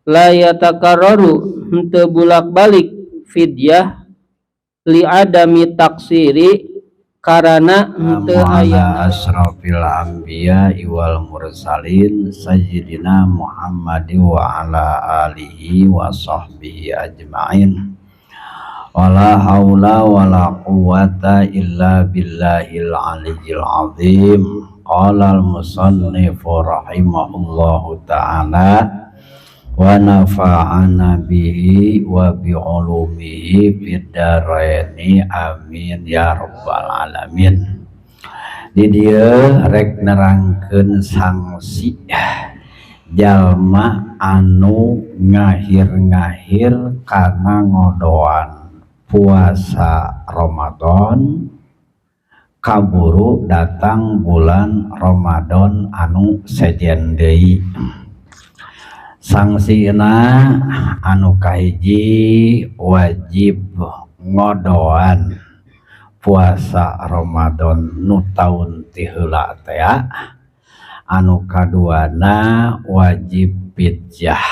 La yatakarraru henteu bulak-balik fidyah li adami taksiri karana henteu aya asrafil anbiya wal mursalin sayyidina Muhammad wa ala alihi wa sahbihi ajmain. Wala haula wala quwata illa billahil aliyyil azim. Qala al musannifu rahimahullahu ta'ala wa nafa'ana bihi wa bi'ulumihi fid dharaini amin ya rabbal alamin. Di dieu rek nerangkeun sanksi jalma anu ngahir-ngahir kana ngodoan puasa Ramadan kaburu datang bulan Ramadan anu sejen deui. Sangsina anu kahiji wajib ngodoan puasa Ramadan nu taun ti heula teh, anu kaduana wajib fidyah.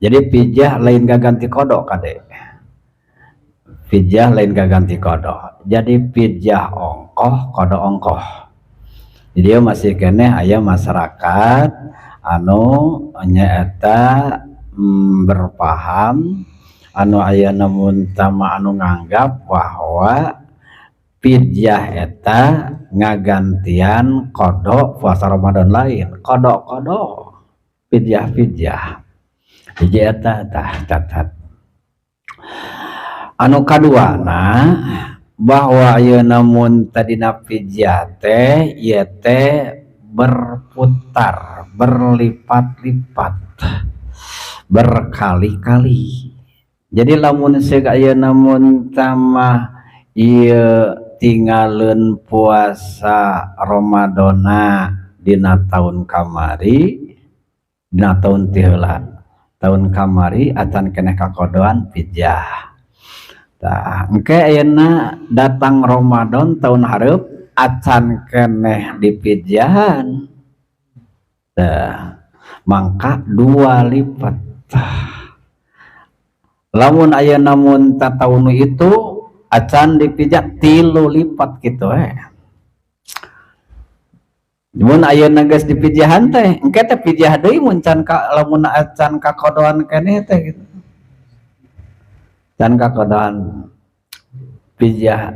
Jadi fidyah lain gaganti qada kade. Fidyah lain gaganti qada. Jadi fidyah ongkoh qada ongkoh. Jadi masih keneh aya masyarakat anu nyaeta berpaham anu aya namun tama anu nganggap bahwa fidyah eta ngagantian qada puasa Ramadan lain, qada-qada fidyah-fidyah. Hiji eta tah catat. Anu kaduana bahwa ayeuna mun tadina fidyah teh ieu teh berputar, berlipat-lipat, berkali-kali. Jadi lamun seuk ayeuna mun tamah ieu tinggalin puasa Ramadana dina tahun kamari, dina tahun ti heula, tahun kamari acan keneh kakodoan fidyah. Tah, engke ayeuna datang Ramadan tahun hareup acan keneh dipidyahan. Tah, mangka dua lipat. Lamun ayeuna mun taun itu acan dipijat 3 lipat gitu Mun ayeuna geus dipidyahan teh, engke teh pidyah deui mun can ka lamun acan kakodoan keneh teh gitu. Can kakodoan pidyah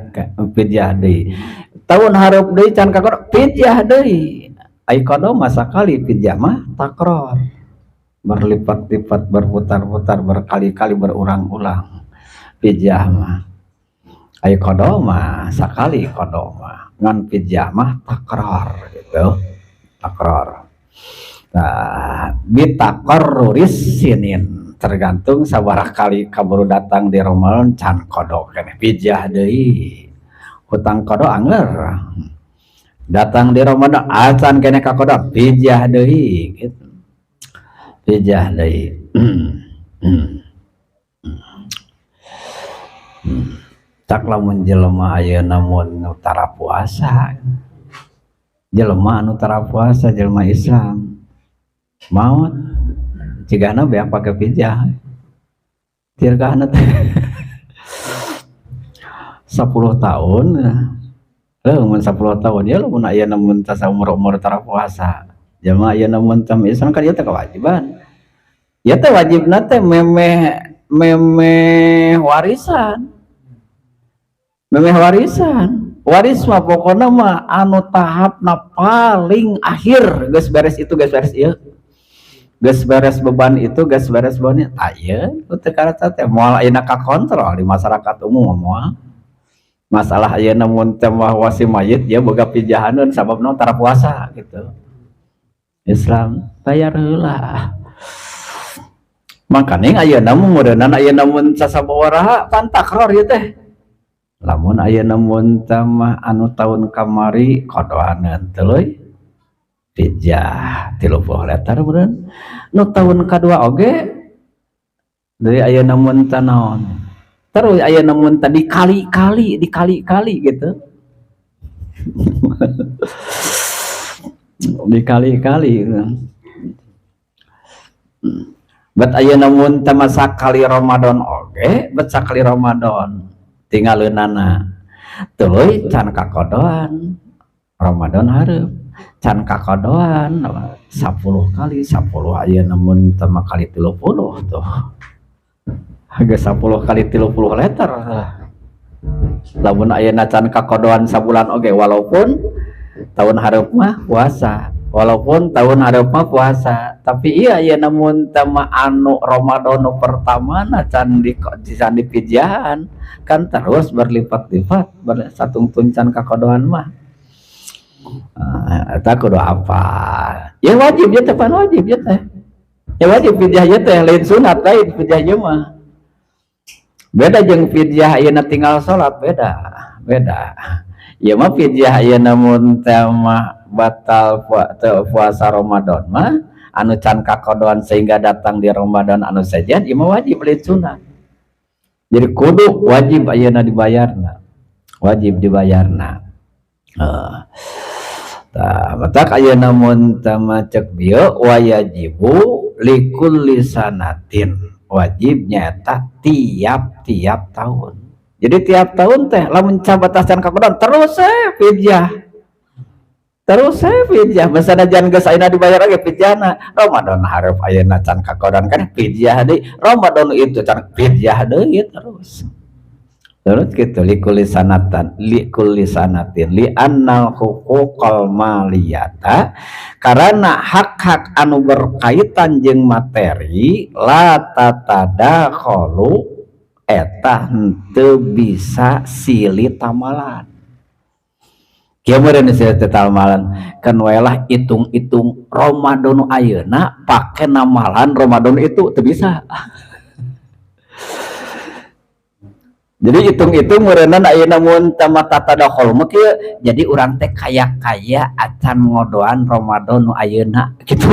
pidyah deui. Tahun hareup deui can kakodoan pidyah deui. Ai qada mah sakali, pidyah mah takror. Berlipat-lipat, berputar-putar, berkali-kali, berulang-ulang. Pidyah mah. Ai qada mah sakali qada mah. Ngan pidyah mah takror gitu. Takror. Nah, bitaqarruris sinin. Tergantung sabaraha kali kaburu datang di Ramadan can qada keneh pidyah deui. Hutang qada angger. Datang di Ramadan acan keneh ka qada pidyah deui gitu. Pidyah deui. Tak lamun jelema ayeuna mun nu tara puasa. Jelema anu tara puasa jelema Islam. Maot cigana beak pake pidyah. Tirkahna teh 10 tahun. Heuh mun 10 tahun ya lamun ayeuna mun tas umur-umur tara puasa. Jelema ayeuna mun tam Islam kan ieu teh kewajiban. Ieu teh wajibna teh memeh memeh warisan. Memeh warisan. Waris mah pokona mah anu tahapna paling akhir geus beres itu geus beres ieu. Geus beres beban itu geus beres beban ieu. Tah ieu teu karasa teh moal ayeuna kakontrol di masyarakat umum moal. Masalah ayeuna mun teh mah wasi mayit ya boga pijahaneun sababna tara puasa gitu. Islam bayar heula. Makanya ayeuna mah meureunana ayeuna mun sasabaraha pan takror ieu teh. Lamun ayeuna mun teh mah anu taun kamari qodoaneun tuluy fidyah 30 liter meureun. Nu taun kadua oge deui ayeuna mun teh naon. Terus ayeuna mun teh dikali-kali, dikali-kali gitu. Dikali-kali gitu. Bet ayeuna mun teh sakali Ramadan oge, bet sakali Ramadan tingaleunana. Tuluy can kakodoan Ramadan hareup, can kakodoan 10 kali 10 ayeuna mun teh kali 30 tuh. Geus 10 kali 30 liter. Lamun ayeuna can kakodoan sabulan oge, walaupun tahun hareup mah puasa. Walaupun tahun hareup mah puasa, tapi iya ya namun tema anu Ramadan nu pertama na can di can dipidyahan kan terus berlipat-lipat satungtun can kakodoan mah. Eta kudu apa? Ya wajib ya teh, pan wajib ya teh. Ya wajib fidyah ya teh, lain sunat, lain fidyah ieu mah. Beda jeung fidyah ayeuna tinggal salat, beda, beda. Ieu mah fidyah ayeuna mun teh mah batal puasa Ramadan mah anu can kakodoan sehingga datang di Ramadan anu sejen, ieu mah wajib, lain sunat. Jadi kudu wajib ayeuna dibayarna. Wajib dibayarna. Tah, matak ayeuna mun teh mah cek bieu wayajibu likulli sanatin. Wajib nyata tiap-tiap tahun. Jadi tiap tahun teh lamun cabatasan kakodoan terus fidyah. Terus saya fidyah, masanajan geus ayeuna dibayar oge fidyahna. Ramadan hareup ayeuna can kakodoan kan fidyah deui. Ramadan itu can fidyah deui terus. Terus gitu likulli sanatan, likulli sanatin li annal huquqal maliyata, karena hak-hak anu berkaitan jeung materi la tatadakhalu eta henteu bisa silih tamalan. Kieu meureun silih tamalan kan we lah, hitung-hitung Ramadan ayeuna pake namalan Ramadan itu teu bisa. Jadi hitung-hitung meureunna ayeuna mun tama tatadakhul mah kieu, jadi urang teh kaya-kaya acan ngodoan Ramadan nu ayeuna kitu.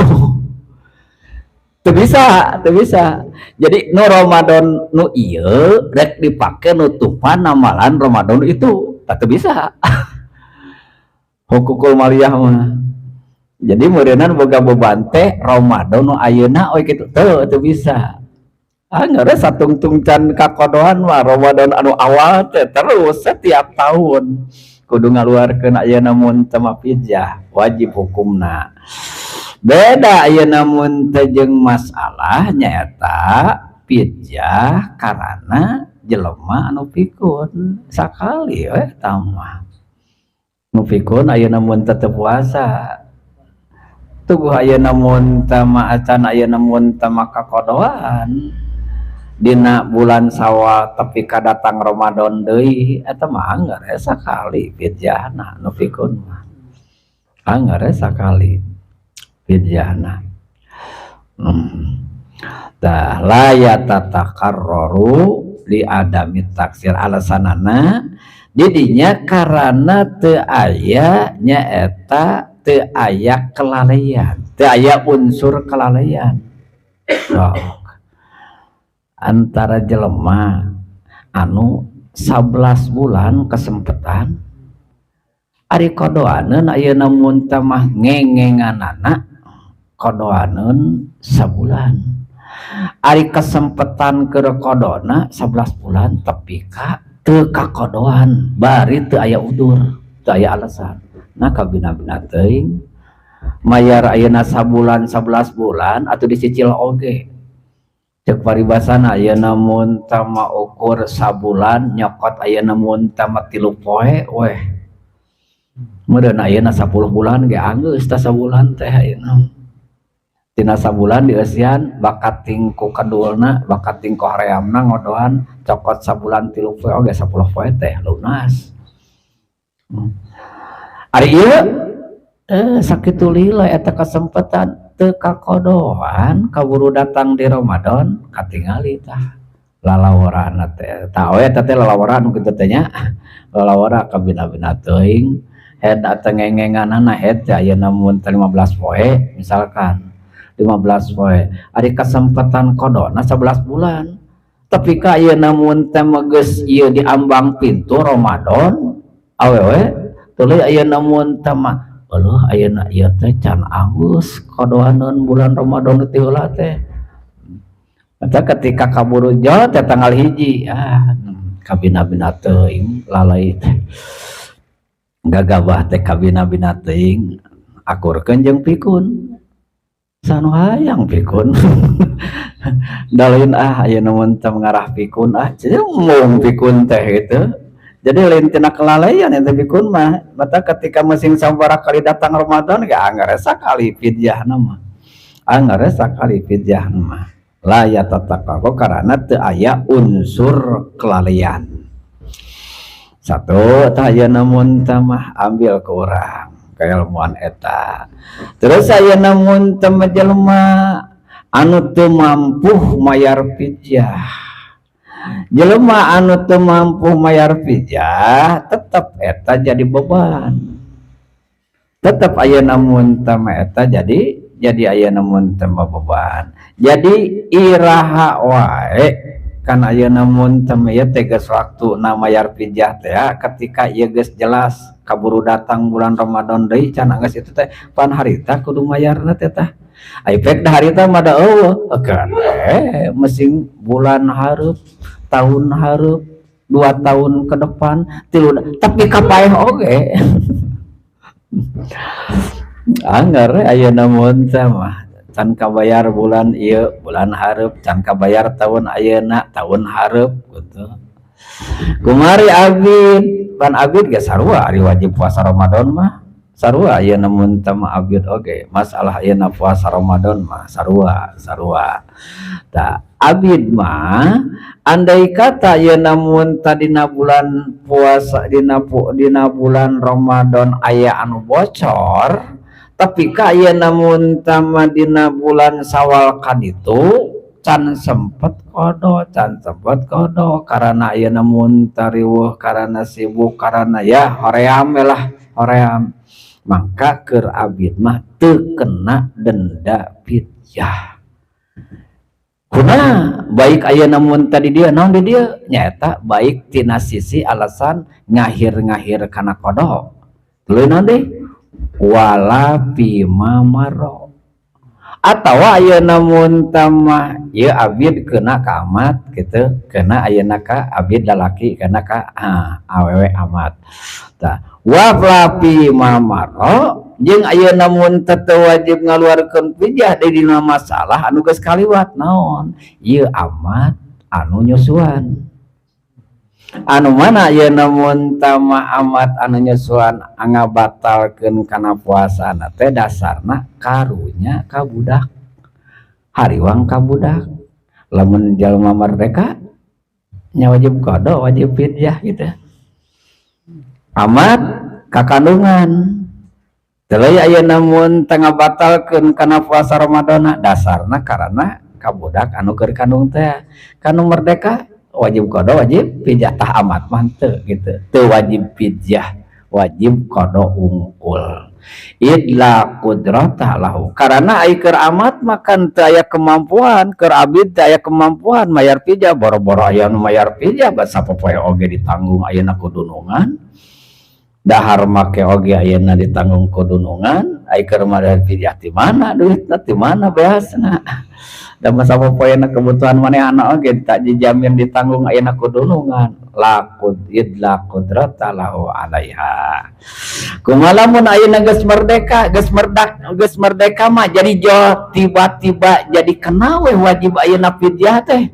Teu bisa, teu bisa. Jadi nu Ramadan nu ieu rek dipake nutupan namalan Ramadan itu, tah teu bisa. Hukukul maliyah mah. Jadi meureunna boga beban teh Ramadan nu ayeuna we kitu, teu teu bisa. Anggar satungtung can kakodoan mah Ramadan anu awal teh terus setiap tahun kudu ngaluarkeun ayeuna mun teu mah fidyah, wajib hukumna. Beda ayeuna mun teh jeung masalah nyaeta fidyah karana jelema anu pikun sakali we eta mah. Nu pikun ayeuna mun teu puasa. Tuguh ayeuna mun teu mah acan ayeuna mun teu mah kakodoan dina bulan Sawal tapi kadatang Ramadan deui, eta mah anggar sakali fidyahna nu pikun mah. Anggar sakali fidyahna. Tah la yatatakarraru li adami taksir, alasanana didinya karena teu aya nyaeta teu aya kelalaian, teu aya unsur kelalaian. Sok antara jelema anu 11 bulan kesempatan ari kodoaneun ayeuna mun teh mah ngengenganana kodoaneun sabulan, ari kesempatan keur kodona 11 bulan tapi ka teu kakodoan bari teu aya udur, teu aya alasan. Nah kabina-bina teuing mayar ayeuna sabulan 11 bulan atau dicicil oge. Cek paribasana ayeuna mun teh mah ukur sabulan nyokot ayeuna mun teh mah 3 poe weh. Meureun ayeuna 10 bulan ge anggeus tah sabulan teh ayeuna. Tina sabulan dieusian bakating ku kedulna, bakating ku hareamna ngodohan cokot sabulan 3 poe oge 10 poe teh lunas. Ari ieu sakitu lila eta kesempatan teu kakodohan kaburu datang di Ramadan katingali tah lalawarana teh tah we eta teh lalawara nu kitu teh nya, lalawara kabina-bina teuing head atau ngengenganana head teh ayeuna mun teh 15 poe misalkan 15 poe ari kesempatan kodona 11 bulan tapi ka ayeuna mun teh mah geus ieu diambang pintu Ramadan awewe tuluy ayeuna mun teh mah eueuh ayeuna ieu teh can anggeus kodoaneun bulan Ramadan teh heula teh. Eta ketika kaburu jol teh tanggal 1, ah, kabina-bina teuing lalai teh. Gagabah teh kabina-bina teuing, akurkeun jeung pikun. Sanu hayang pikun. Da lain ah, ayeuna mun teu ngarah pikun ah, mung pikun teh gitu. Jadi lain tina kelalaian eta pikun mah. Mata ketika musim sabaraha kali datang Ramadan ge anggar sakali fidyahna mah. Anggar sakali fidyahna mah. La yatatakako karena teu aya unsur kelalaian. Satu, tah ayeuna mun teh mah ambil ke urang keilmuan eta. Terus ayeuna mun teh mah jelema anu teu mampu mayar fidyah. Jelema anu teu mampu mayar fidyah tetep eta jadi beban. Tetep ayeuna mun teh mah eta jadi ayeuna mun teh mah beban. Jadi iraha wae kan ayeuna mun teh mah ieu teh geus waktuna mayar fidyah teh ketika ieu geus jelas kaburu datang bulan Ramadan deui can geus itu teh pan harita kudu mayarna teh tah. Ai pek da harita mah da eueuh kan mesing bulan hareup, tahun hareup, 2 tahun ke depan, 3 tapi kapaeh oge. Anggar ayeuna mun teh mah can kabayar bulan ieu, bulan hareup, can kabayar tahun ayeuna, tahun hareup gitu. Kumari abid, pan abid ge sarua ari wajib puasa Ramadan mah. Sarua ayeuna mun teh mah abid oge, masalah ayeuna puasa Ramadan mah sarua, sarua. Tah abid mah andai kata ayeuna mun tadina bulan puasa dina bulan Ramadan aya anu bocor, tapi ka ayeuna mun teh mah dina bulan Sawal kaditu can sempet kodo, can sempet kodo karena ayeuna mun tariweuh, karena sibuk, karena ya hoream we lah, hoream. Maka keur abid mah teu kena denda fidyah. Kuna baik ayeuna mun tadi dia naon di dieu nyaeta baik tina sisi alasan ngahir-ngahir kana kodo. Tuluy naon deui? Wala fima maro. Atawa ayeuna mun mah ieu abid kena ka amat gitu, kena ayeuna ka abid lalaki kena ka awewe amat. Tah wa fima maro jeung ayeuna mun teu wajib ngaluarkeun fidyah di dina masalah anu geus kaliwat naon? Ieu amat anu nyusuan. Anu mana ayeuna mun tama amat anu nyusuan ngabatalkeun kana puasana teh dasarna karunya ka budak. Hariwang ka budak. Lamun jalma merdeka nya wajib qada, wajib fidyah gitu. Amat ka kandungan. Tuluy ayeuna mun teu ngabatalkeun kana puasa Ramadana dasarna karena ka budak anu keur kandung teh. Kanu merdeka wajib qada, wajib fidyah. Tah amat mah teu gitu. Teu wajib fidyah, wajib qada unggul. Idla qudrata lahu. Karena ai keur amat mah kan teu aya kemampuan, keur abid teu aya kemampuan mayar fidyah, boro-boro aya nu mayar fidyah basa popoe oge ditanggung ayeuna ku dunungan. Dahar make oge ayeuna ditanggung ku dunungan, ai keur mayar fidyah ti mana duitna, ti mana beasna. Da masa popoena kebutuhan manehna oge tak dijamin ditanggung ayeuna ku dunungan. La qud idla qudrata lahu alaiha. Kumaha lamun ayeuna geus merdeka, geus merdak, geus merdeka mah jadi jo tiba-tiba jadi kena we wajib ayeuna fidyah teh.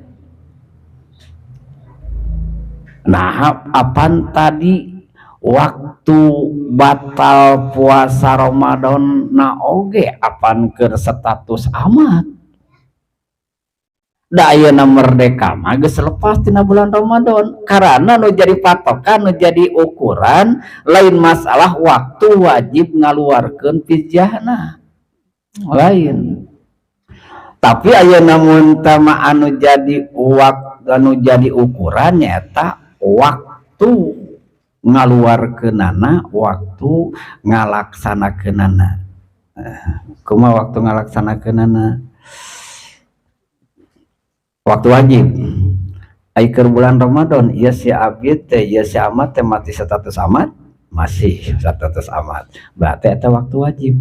Nah, apan tadi waktu batal puasa Ramadan na oge apan keur status amat. Da ayeuna merdeka mah geus lepas tina bulan Ramadan karena nu jadi patokan, nu jadi ukuran lain masalah waktu wajib ngaluarkeun fidyahna lain. Tapi ayeuna mun teh mah anu jadi waktu, anu jadi ukuran nyaeta waktu ngaluarkeunana, waktu ngalaksanakeunana. Kumaha waktu ngalaksanakeunana? Waktu wajib. Ai keur bulan Ramadan ieu si abid teh, ieu si amat teh mati status amat, masih status amat. Berarti eta waktu wajib.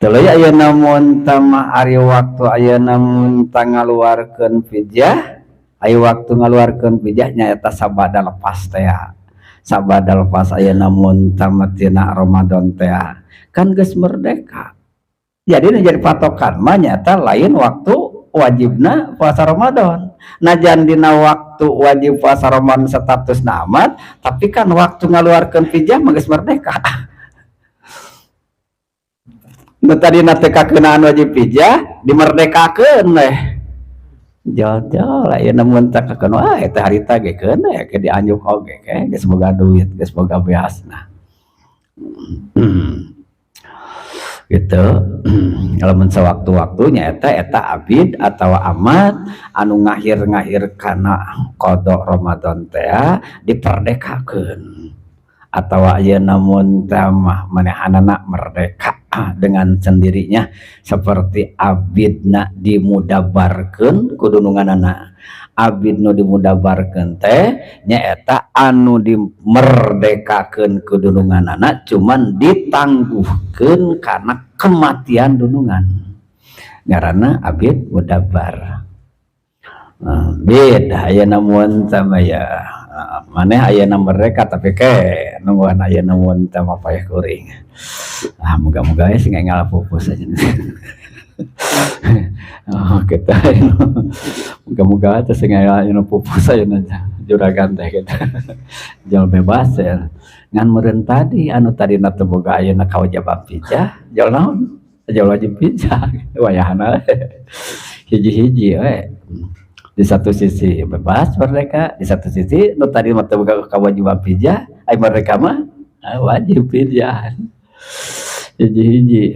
Tuluy ayeuna mun mah ari waktu ayeuna mun ngaluarkeun fidyah, aya waktu ngaluarkeun fidyah nyaeta sabada lepas teh, sabada lepas ayeuna mun tina Ramadan teh kan geus merdeka. Jadi nu jadi patokan mah nyaeta lain waktu wajibna puasa Ramadan. Najan dina waktu wajib puasa Ramadan status amat, tapi kan waktu ngaluarkeun fidyah mah geus merdeka. Nu tadina teh kakeunaan wajib fidyah dimerdekakeun weh. Jol-jol ayeuna mun teh kakeun wah eta harita ge keun we ke dianjuk oge ke geus boga duit, geus boga beasna. Gitu. Lamun sewaktu-waktunya eta eta abid atau amat anu ngahir-ngahir kana qada Ramadan teh diperdekakeun atau ayeuna mun teh mah manehanana merdeka dengan sendirinya, seperti abidna dimudabarkeun ku dununganana. Abid nu dimudabarkeun teh nyaeta anu dimerdekakeun ku dununganana, cuman ditangguhkeun karena kematian dunungan, ngaranna abid mudabar. Beda ayeuna mun sama ya maneh ayeuna merdeka, tapi ke nungguan ayeuna mun teh mah payah kuring. Ah, moga-moga ya sing enggal pupus aja. Oh, kita moga-moga teh sing enggal pupus ayeuna juragan teh gitu. Jual bebas ya. Ngan meureun tadi anu tadina teu boga ayeuna kawajiban fidyah, jual naon? Jual wajib fidyah wayahna hiji-hiji we. Di satu sisi bebas merdeka, di satu sisi nu tadi mah teu boga kewajiban fidyah, ai merdeka mah wajib fidyah. Hiji-hiji.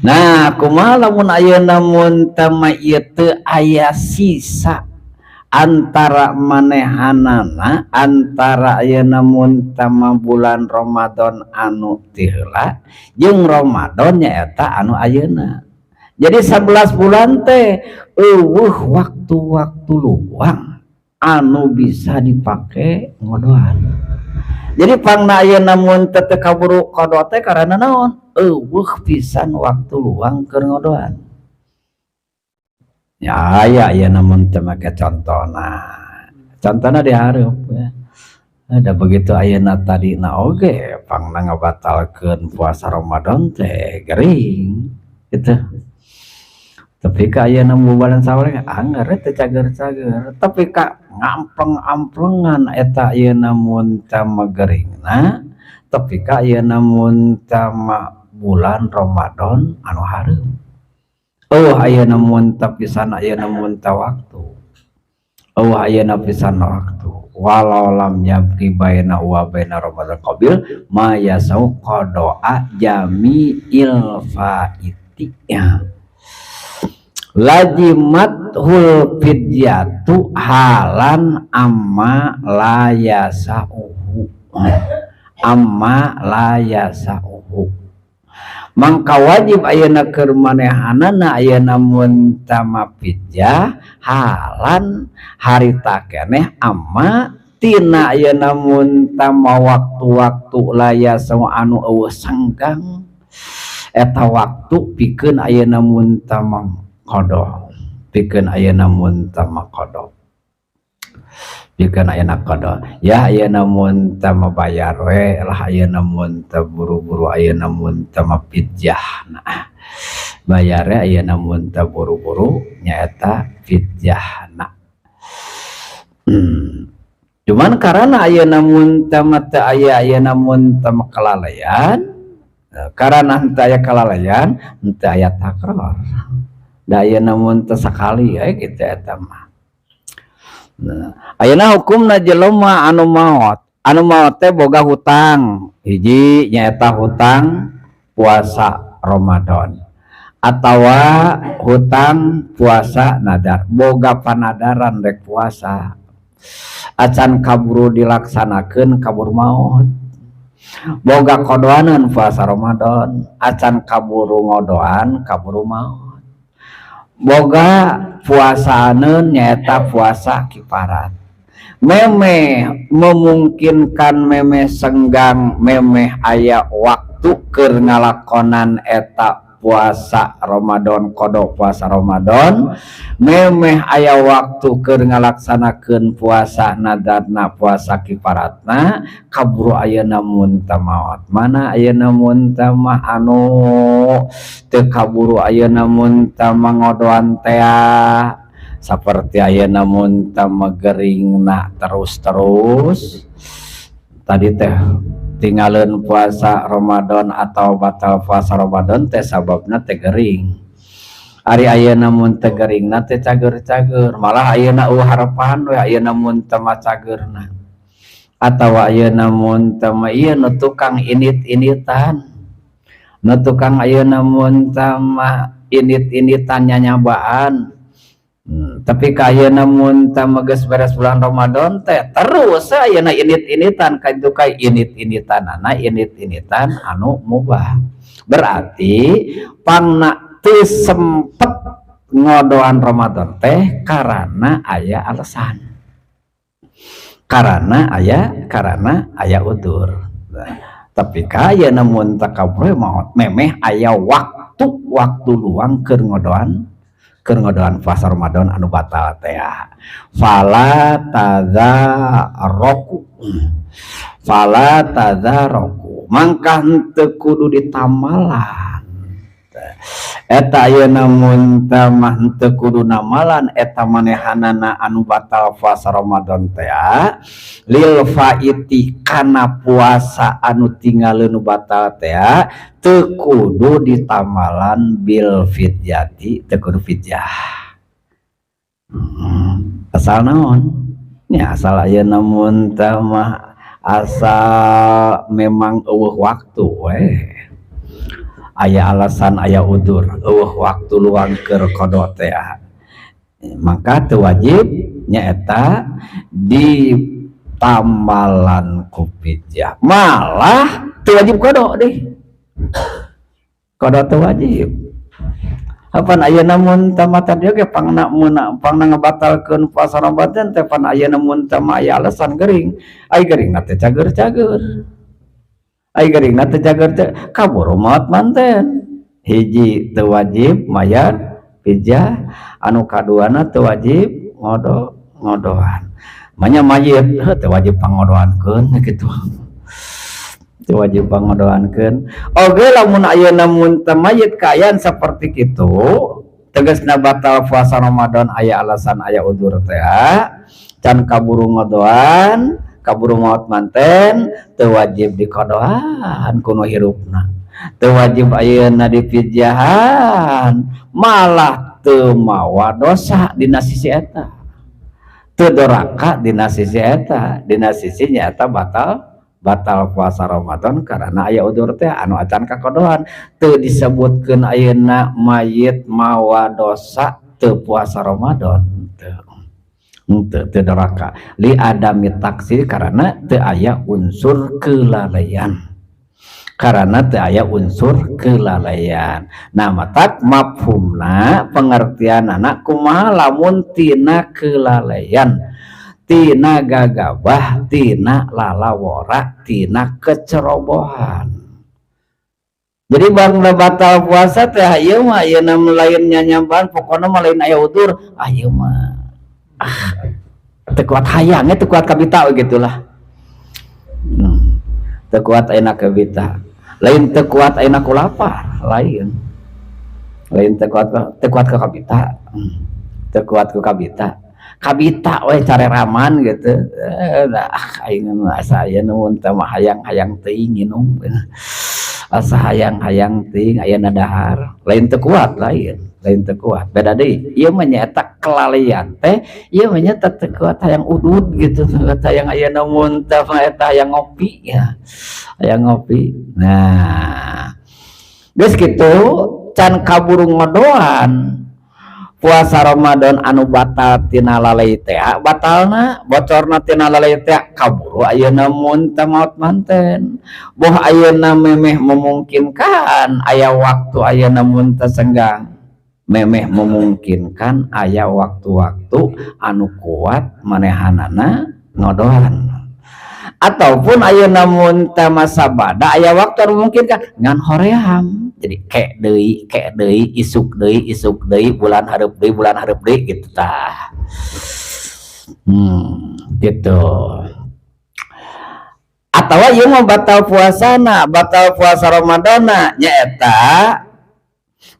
Nah, kumaha lamun ayeuna mun teh mah ieu teu aya sisa antara manehanana, antara ayeuna mun teh mah bulan Ramadan anu ti heula jeung Ramadan nyaeta anu ayeuna. Jadi 11 bulan teh euweuh waktu-waktu luang anu bisa dipake ngodoan. Jadi pangna ayeuna mun teu kaburu qada teh karena naon? Euweuh pisan waktu luang keur ngodoan. Ya aya ayeuna mun teu make contona. Contona dihareup ya. Ada begitu ayeuna tadina oge pangna ngabatalkeun puasa Ramadan teh gering gitu. Tapi ka ayeuna bubaran sawal angger teu cager-cager. Tapi ka ngampleng-amplengan eta ayeuna mun teh mah geringna, tapi ka ayeuna mun teh mah bulan Ramadan anu hareup. Oh, ayeuna mun teh pisan ayeuna mun teh waktu. Oh, ayeuna pisan waktu. Walau lam yabqi baina wa baina Ramadan qabil ma yasau qada'a jami'il faiti ya. Lazimathul fidyatu halan amma la yasauhu, amma la yasauhu. Mangka wajib ayeuna keur manehanana ayeuna mun tama fidyah halan harita keneh amma tina ayeuna mun tama waktu-waktu la yasau anu eueuh senggang eta waktu pikeun ayeuna mun tama qada, pikeun ayeuna mun tama qada, pikeun ayeuna qada ya. Ayeuna mun tama bayar we lah, ayeuna mun teu buru-buru ayeuna mun tama fidyah. Nah, bayar ayeuna mun teu buru-buru nyaeta fidyahna. Cuman karena ayeuna mun tama teu aya ayeuna mun tama kelalaian, karena henteu aya kelalaian henteu aya takrar. Da ayeuna mun teu sakali we kitu eta mah. Nah, ayeuna hukumna jelema anu maot, anu maot teh boga hutang hiji nyaeta hutang puasa Ramadan atawa hutang puasa nadar, boga panadaran rek puasa acan kaburu dilaksanakeun kaburu maot. Boga kodoaneun puasa Ramadan acan kaburu ngodoan kaburu maot. Boga puasaaneun nyaeta puasa kiparat, memeh memungkinkan, memeh senggang, memeh aya waktu. waktu keur ngalakonan eta puasa Ramadan, qada puasa Ramadan, memeh aya waktu keur ngalaksanakeun puasa nadarna, puasa kifaratna, kaburu ayeuna mun teu maot. Mana ayeuna mun teu mah anu teu kaburu ayeuna mun teu ngodoan tea, saperti ayeuna mun teu geringna terus-terus tadi teh tinggalin puasa Ramadan atau batal puasa Ramadan teh sababna teh gering. Ari ayeuna mun teh geringna teh cager-cager, malah ayeuna euweuh harapan we ayeuna mun teu mah cagerna. Atawa ayeuna mun teu mah ieu nu tukang init-initan, nu tukang ayeuna mun teu mah init-initan nyanyabaan. Tapi ka ayeuna mun teu mah geus beres bulan Ramadan teh terus ayeuna init-initan ka itu ka init-initanana init-initan anu mubah. Berarti pangna teu sempet ngodoan Ramadan teh karena aya alasan, karena aya udur. Nah, tapi ka ayeuna mun teu kaburu maot memeh aya waktu luang keur ngodoan puasa Ramadan anu batal teh, fala tadzaraku, fala tadzaraku, mangka henteu kudu ditamalan eta ayeuna mun teu mah, henteu kudu namalan eta manehanana anu batal puasa Ramadan teh lil faiti kana puasa anu tinggalin nu batal teh teu kudu ditamalan bil fidyati, teu kudu fidyah. Asal naon nya, asal ayeuna mun teu mah asal memang euweuh waktu we, aya alasan, aya udur, euweuh waktu luang keur qada teh, maka teu wajib nyaeta ditambalan ku fidyah, malah teu wajib qada deh, qada teu wajib. Apan ayeuna mun teu mah tadi oge pangna meuna pangna ngabatalkeun puasa Ramadan teh pan ayeuna mun teu mah aya alasan gering, ai geringna teh cager-cager, ai geringna teh cager teh kaburu maot manten. Hiji, teu wajib mayar fidyah, anu kaduana teu wajib ngodoan. Manya mayit heuh teu wajib pangodoankeun kitu, teu wajib pangodoankeun oge. Lamun ayeuna mun teu mayit kaayaan saperti kitu, tegasna batal puasa Ramadan aya alasan, aya udur teh, can kaburu ngodoan, kaburu maot manten, teu wajib dikodoan ku nu hirupna, teu wajib ayeuna dipidyahan, malah teu mawa dosa dina sisi eta, teu doraka dina sisi eta, dina sisi nyaeta batal batal puasa Ramadan karena aya udur teh anu acan kakodohan. Teu disebutkeun ayeuna mayit mawa dosa teu puasa Ramadan, teu teu teu doraka li adami taksir, karena teu aya unsur kelalaian, karena teu aya unsur kelalaian. Nah, matak mafhumna, pengertianana kumaha lamun tina kelalaian, tina gagabah, tina lalawora, tina kecerobohan? Jadi bang batal puasa teh ieu mah ayeuna lain nyanyambahan, pokona mah lain aya udur, ah ieu mah ah teu kuat hayangnya, teu kuat kabita gitulah. Teu kuat ayeuna kabita, lain teu kuat ayeuna ku lapar, lain, lain teu kuat, teu kuat ke kabita, teu kuat ku kabita, kabita we careraman gitu. Nah, aing asa aya nu teh mah hayang-hayang teuing nginum, asa hayang-hayang teuing aya dahar, lain teu kuat, lain, lain teu kuat, beda deui. Ieu mah nyaeta kelalaian teh, ieu mah nyaeta teu kuat hayang udud gitu, hayang ayeuna mun teh mah eta hayang ngopi ya, hayang ngopi. Nah, geus kitu can kaburu ngodoan puasa Ramadan anu batal tina lalai teh, batalna bocorna tina lalai teh, kaburu ayeuna mun teh maot manten, boh ayeuna memeh memungkinkan aya waktu, ayeuna mun teh senggang memeh memungkinkan aya waktu-waktu anu kuat manehanana ngodoan. Ataupun ayeuna mun teh masa bada aya waktu anu mungkin kan ngan hoream. Jadi kek deui, isuk deui, bulan hareup deui gitu tah. Gitu. Atawa ieu mah batal puasana, batal puasa Ramadana nyaeta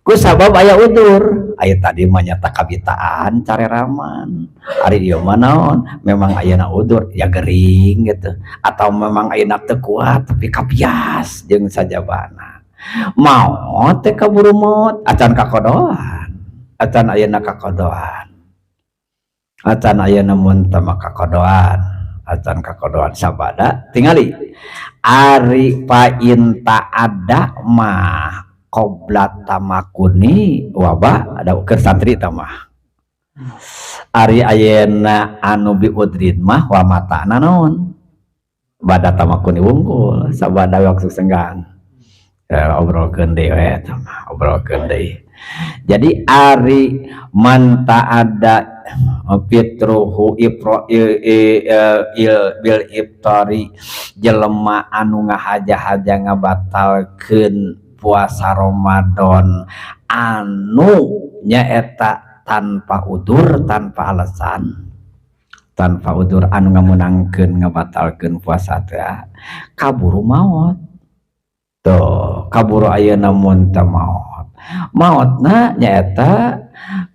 ku sabab aya udur. Aya tadi mah nyata kabitaan careraman. Ari ieu mah naon? Memang ayeuna udur ya gering gitu atau memang ayeuna teu kuat tapi kapias jeung sajabana. Maot teh kaburu maot acan kakodoan. Acan ayeuna kakodoan. Acan ayeuna mun teh mah kakodoan. Acan kakodoan sabada tingali ari fa in ta'adda mah qobla tamakuni wabah ada keur santri tah mah. Ari ayeuna anu biudrin mah wa matana naon bada tamakuni wungkul sabada waktu senggang. Obrolkeun deui we eta mah, obrolkeun deui. Jadi ari man ta'adda fitruhu ifro il, il, bil iftari jelema anu ngahaja-haja ngabatalkeun puasa Ramadan anu nyaeta tanpa udur, tanpa alasan, tanpa udur anu ngameunangkeun ngabatalkeun puasa teh kaburu maot. Tuh, kaburu ayeuna mun teu maot. Maotna nyaeta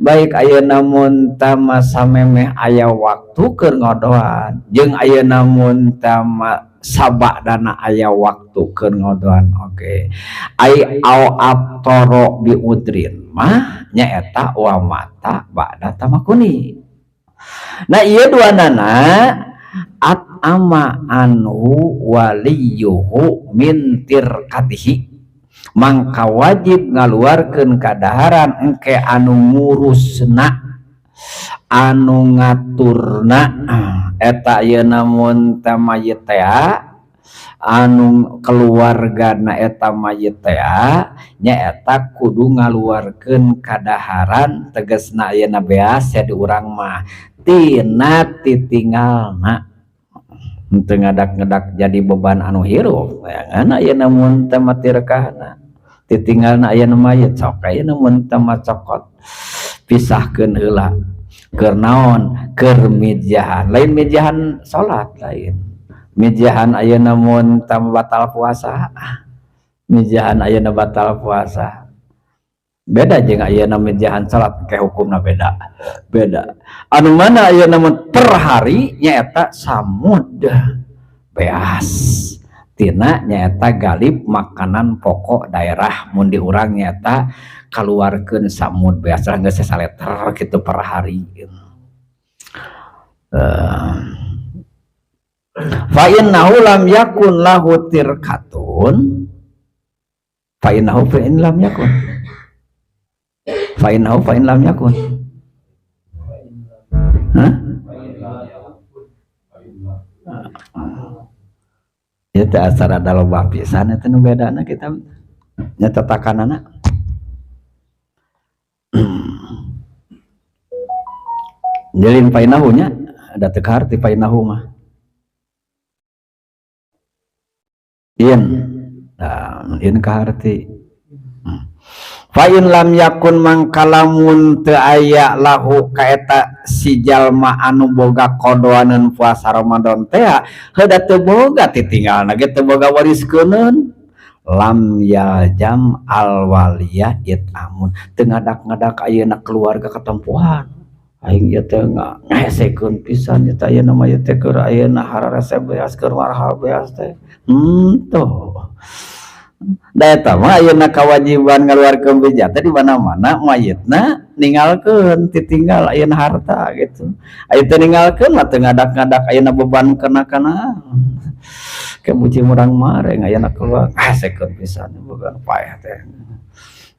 baik ayeuna mun teh samemeh aya waktu keur ngodoan jeung ayeuna mun teh sabadana aya waktu keur ngodoan oge. Ai au aftara bi udrin mah nyaeta wa mata ba'da tamakuni. Nah ieu duanana at'ama anhu waliyuhu min tirkatihi mangka wajib ngaluarkeun kadaharan engke anu ngurusna anu ngaturna eta ayeuna mun teh mayit teh anu keluargana eta mayit teh nyaeta kudu ngaluarkeun kadaharan tegasna ayeuna beas ya di urang mah tina titinggalna henteu ngadak-ngadak jadi beban anu hirup ngan ayeuna mun teh matirkahna titinggalna ayeuna mayit sok ayeuna mun teh cokot pisahkeun heula keur naon keur mijahan lain mijahan salat lain mijahan ayeuna mun teh batal puasa mijahan ayeuna batal puasa beda jeung ayeuna mijahan salat ke hukumna beda beda anu mana ayeuna mun per hari nyaeta samud beas tina nyaeta galib makanan pokok daerah mun di urang nyaeta kaluarkeun samud beas lah geus saleter kitu per hari. Fa innahu lam yakun lahu tirkatun fa innahu fa in lam yakun fa innahu fa in lam yakun. Hah? Ya teh asal ada loba pisan eta nu bedana kita nya tatakanana. Jalin fa innahu nya ada teu kaharti fa innahu mah. In. Nah, in kaharti. Fa in lam yakun mangkalamun teu aya lahu kaeta si jalma anu boga kodoaneun puasa Ramadan teh heuda teu boga titinggalna ge teu boga wariskeunun lam yaljam al waliyah itamun teu ngadak-ngadak ayeuna keluarga katempuhan aing ieu teh ngahesekeun pisan ieu teh ayeuna mah ieu teh keur ayeuna hararese beas keur marhal beas teh tuh. Da eta mah ayeuna kawajiban ngaluarkeun bijak teh di mana-mana mayitna ninggalkeun titinggal ayeuna harta gitu. Aya teu ninggalkeun mah teu ngadak-ngadak ayeuna beban kena kana. Ke buci murang mareng ayeuna keluar hasekeun pisan beban paeh teh.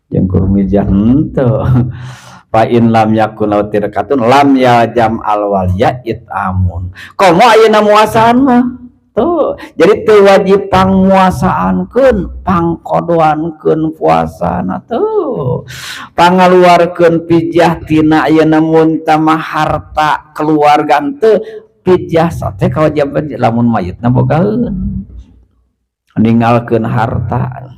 Jeung kur mijah henteu. Fa in lam yakun lahu tirkatun lam yajam al waliya itamun. Komo ayeuna muasaan mah tuh, jadi teu wajib pangmuasaankeun, pangkodoankeun puasana tuh. Pangaluarkeun pijah tina ayeuna mun teh mah harta keluarga teu Fidyah sate kewajiban lamun mayitna bogaeun ninggalkeun harta.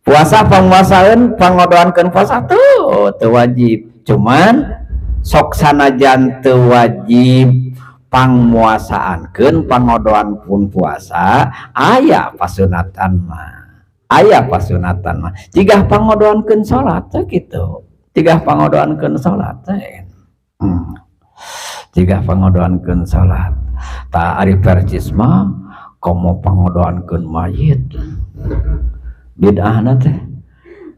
Puasa panguasaeun pangodoankeun puasa tuh teu wajib, cuman sok sanajan teu wajib pangmuasaankeun pangodoan pun puasa aya pasunatan mah, aya pasunatan mah jika pangodoankeun salat teh kitu, jika pangodoankeun salat teh jika pangodoankeun salat. Tah ari percis mah komo pangodoankeun mayit bid'ahna teh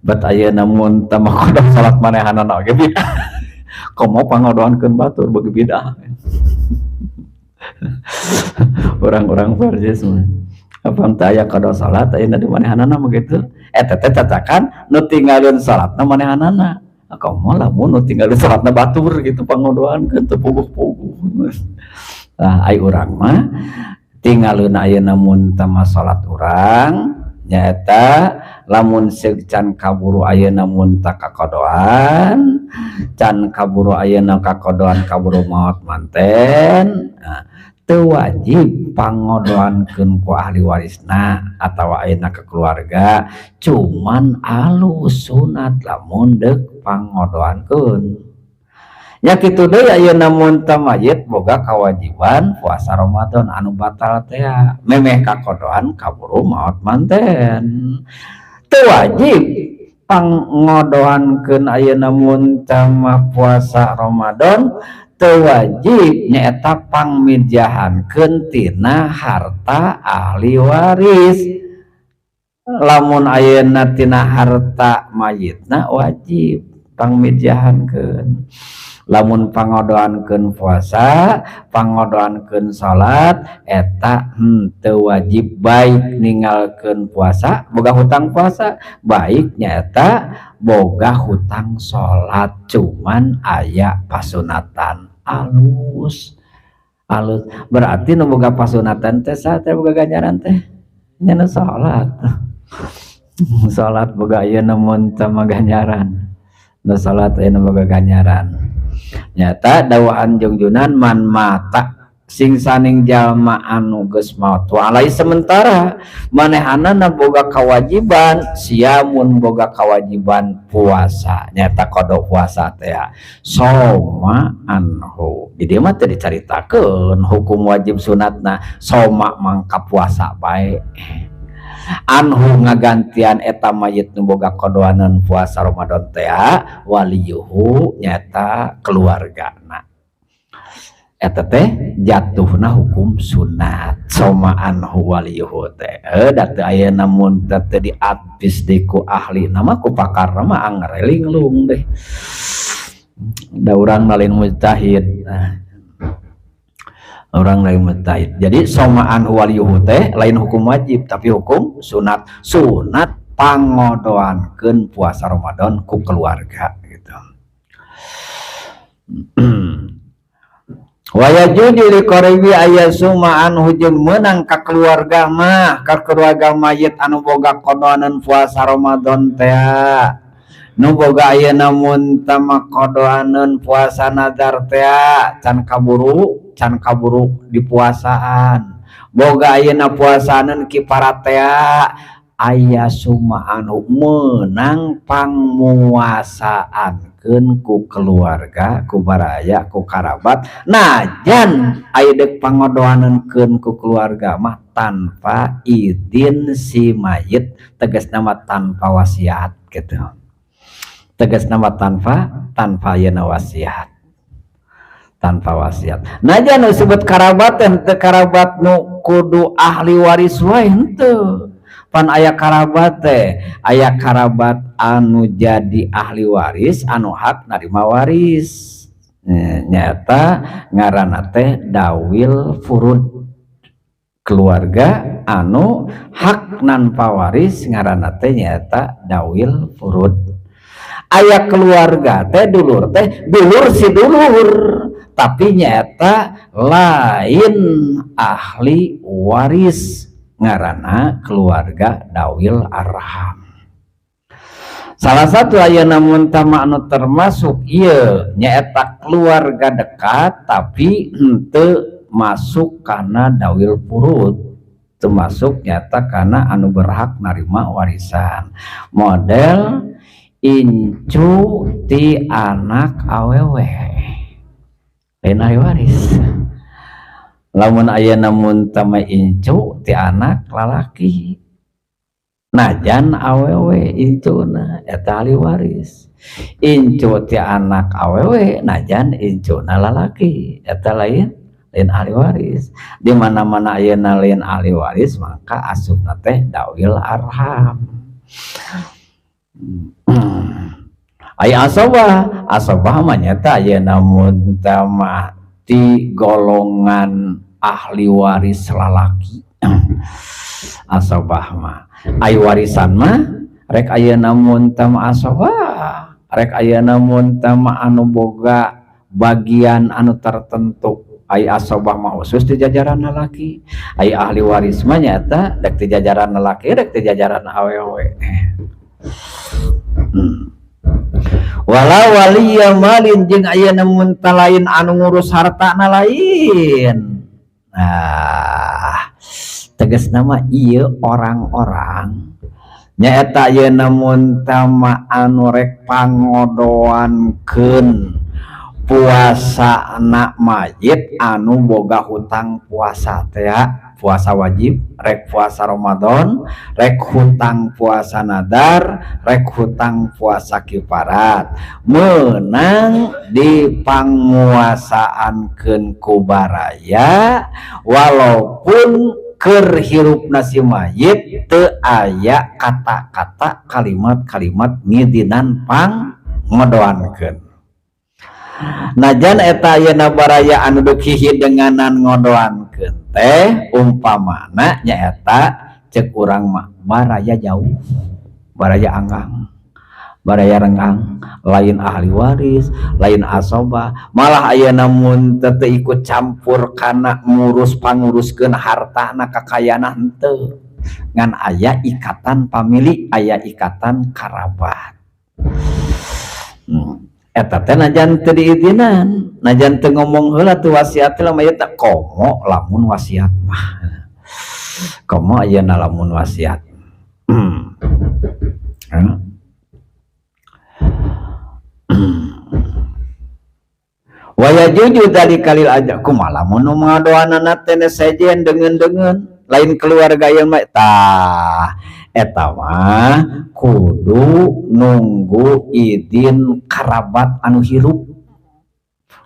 bat ayeuna mun teu qada salat manehanana oge bid'ah, komo pangodoankeun batur bagi bid'ah. Orang-orang percis mah apa teu aya qada salat ayeuna di manehanana mah kitu, eta teh cacakan nu tinggalin salatna manehanana, komo lamun nu tinggalin salatna batur gitu pangodoankeun teu puguh-puguh. Nah, ai urang mah tinggalin ayeuna mun teu salat urang nyaeta lamun seuk can kaburu ayeuna mun ta kakodoan, can kaburu ayeuna kakodoan kaburu maot manten, nah, teu wajib pangodoankeun ku ahli warisna atawa ayeuna ke keluarga, cuman alus sunat lamun deuk pangodoankeun. Nya kitu deui ayeuna mun teu mayit boga kewajiban puasa Ramadan anu batal teh memeh kakodoan kaburu maot manten, teu wajib pangodoankeun ayeuna mun teu mah puasa Ramadan, teu wajib nyaeta pangmijahankeun tina harta ahli waris. Lamun ayeuna tina harta mayitna wajib pangmijahankeun. Lamun pangodoankeun puasa, pangodoankeun salat eta henteu wajib, baik ninggalkeun puasa boga hutang puasa, baik nyaeta boga hutang salat, cuman aya pasunatan alus. Alus berarti nu boga pasunatan teh saha teh boga ganjaran teh? Nya nu salat. Salat boga ayeuna mun teu mah ganjaran, nu salat ayeuna boga ganjaran. Nyata dawaan jungjunan man mata sing saning jalma anu geus maot walai sementara manehanana boga kewajiban siamun, boga kewajiban puasa nyata qada puasa teh soma anhu. Di dieu mah teu dicaritakeun hukum wajib sunatna, soma mangka puasa bae anhu ngagantian eta mayit nu boga kodoanan puasa Ramadan teh waliyuhu nyata keluargana, eta teh jatuhna hukum sunat soma anhu waliyuhu teh. Da teu ayeuna mun teh teu diadvis deui ku ahli nama ku pakar mah angger linglung deh, da urang lain mujtahid. Nah, orang lain mujtahid. Jadi soma anhu waliyuhu teh lain hukum wajib tapi hukum sunat, sunat pangodoankeun puasa Ramadan ku keluarga gitu. Wa yajuzu li qaribi ayasuma anhu jeung meunang ka keluarga mah, ka keluarga mayit anu boga kodoanan puasa Ramadan teh nu boga ayeuna mun teu mah kodoaneun puasa nazar teh can kaburu, can kaburu dipuasaan, boga ayeuna puasaaneun kiparat teh aya suma anu meunang pangmuasaankeun ku keluarga, ku baraya, ku karabat, najan aya deuk pangodoaneunkeun ku keluarga mah tanpa izin si mayit, tegasna mah tanpa wasiat gitu, tegasna mah tanpa ayeuna wasiat, tanpa wasiat. Najan nu disebut karabat teh teu karabat nu kudu ahli waris wae henteu, pan aya karabat teh aya karabat anu jadi ahli waris anu hak narima waris, nyata ngaranna teh dawil furud, keluarga anu hak nanpa waris ngaranna teh nyata dawil furud. Aya keluarga teh dulur teh dulur si dulur tapi nyata lain ahli waris ngaranna keluarga dawil arham. Salah satu ayeuna mun anu termasuk ieu nyaeta keluarga dekat tapi henteu masuk kana dawil furud, termasuk nyata karena anu berhak narima warisan, model incu ti anak awewe lain ahli waris. Lamun ayeuna mun tama incu ti anak lalaki, najan awewe incuna, eta ahli waris. Incu ti anak awewe najan incuna lalaki, eta lain lain ahli waris. Di mana-mana ayeuna lain ahli waris, maka asupna teh dawil arham. Aya asabah, asabah mah nyata ayeuna mun mah ti golongan ahli waris lalaki. Asabah mah ai warisan mah rek ayeuna mun mah asabah, rek ayeuna mun mah anu boga bagian anu tertentu. Ai asabah mah khusus di jajaran lalaki, ai ahli waris mah nyata dek di jajaran lalaki, dek di jajaran awewe. Wala waliya malin, jeung ayeuna mun lain anu ngurus hartana lain. Nah, tegasna mah ieu orang-orang nyaeta ayeuna mun tama anu rek pangodoankeun puasa anak mayit anu boga hutang puasa teh, puasa wajib, rek puasa Ramadan, rek hutang puasa nadar, rek hutang puasa kifarat, menang dipangmuasaankeun ku baraya walaupun keur hirupna si mayit teu aya kata-kata, kalimat-kalimat ngidinan pang ngodoankeun. Najan eta ayeuna baraya anu duk hihidenganan ngodoankeun teh umpamana nyaeta cek urang mah baraya jauh, baraya anggang, baraya renggang, lain ahli waris, lain asobah, malah ayeuna mun teu ikut campur kana ngurus panguruskeun hartana, kakayana henteu, ngan aya ikatan famili, aya ikatan karabat. Eta teh najan teu diizinan, najan teu ngomong heula, teu wasiat heula mah eta komo lamun wasiat mah, komo ayeuna lamun wasiat. Wa yajuzu dzalika lil aja kumaha lamun nu ngadoanana teh sejen deungeun-deungeun lain keluarga ieu mah. Tah, eta mah kudu nunggu izin karabat anu hirup,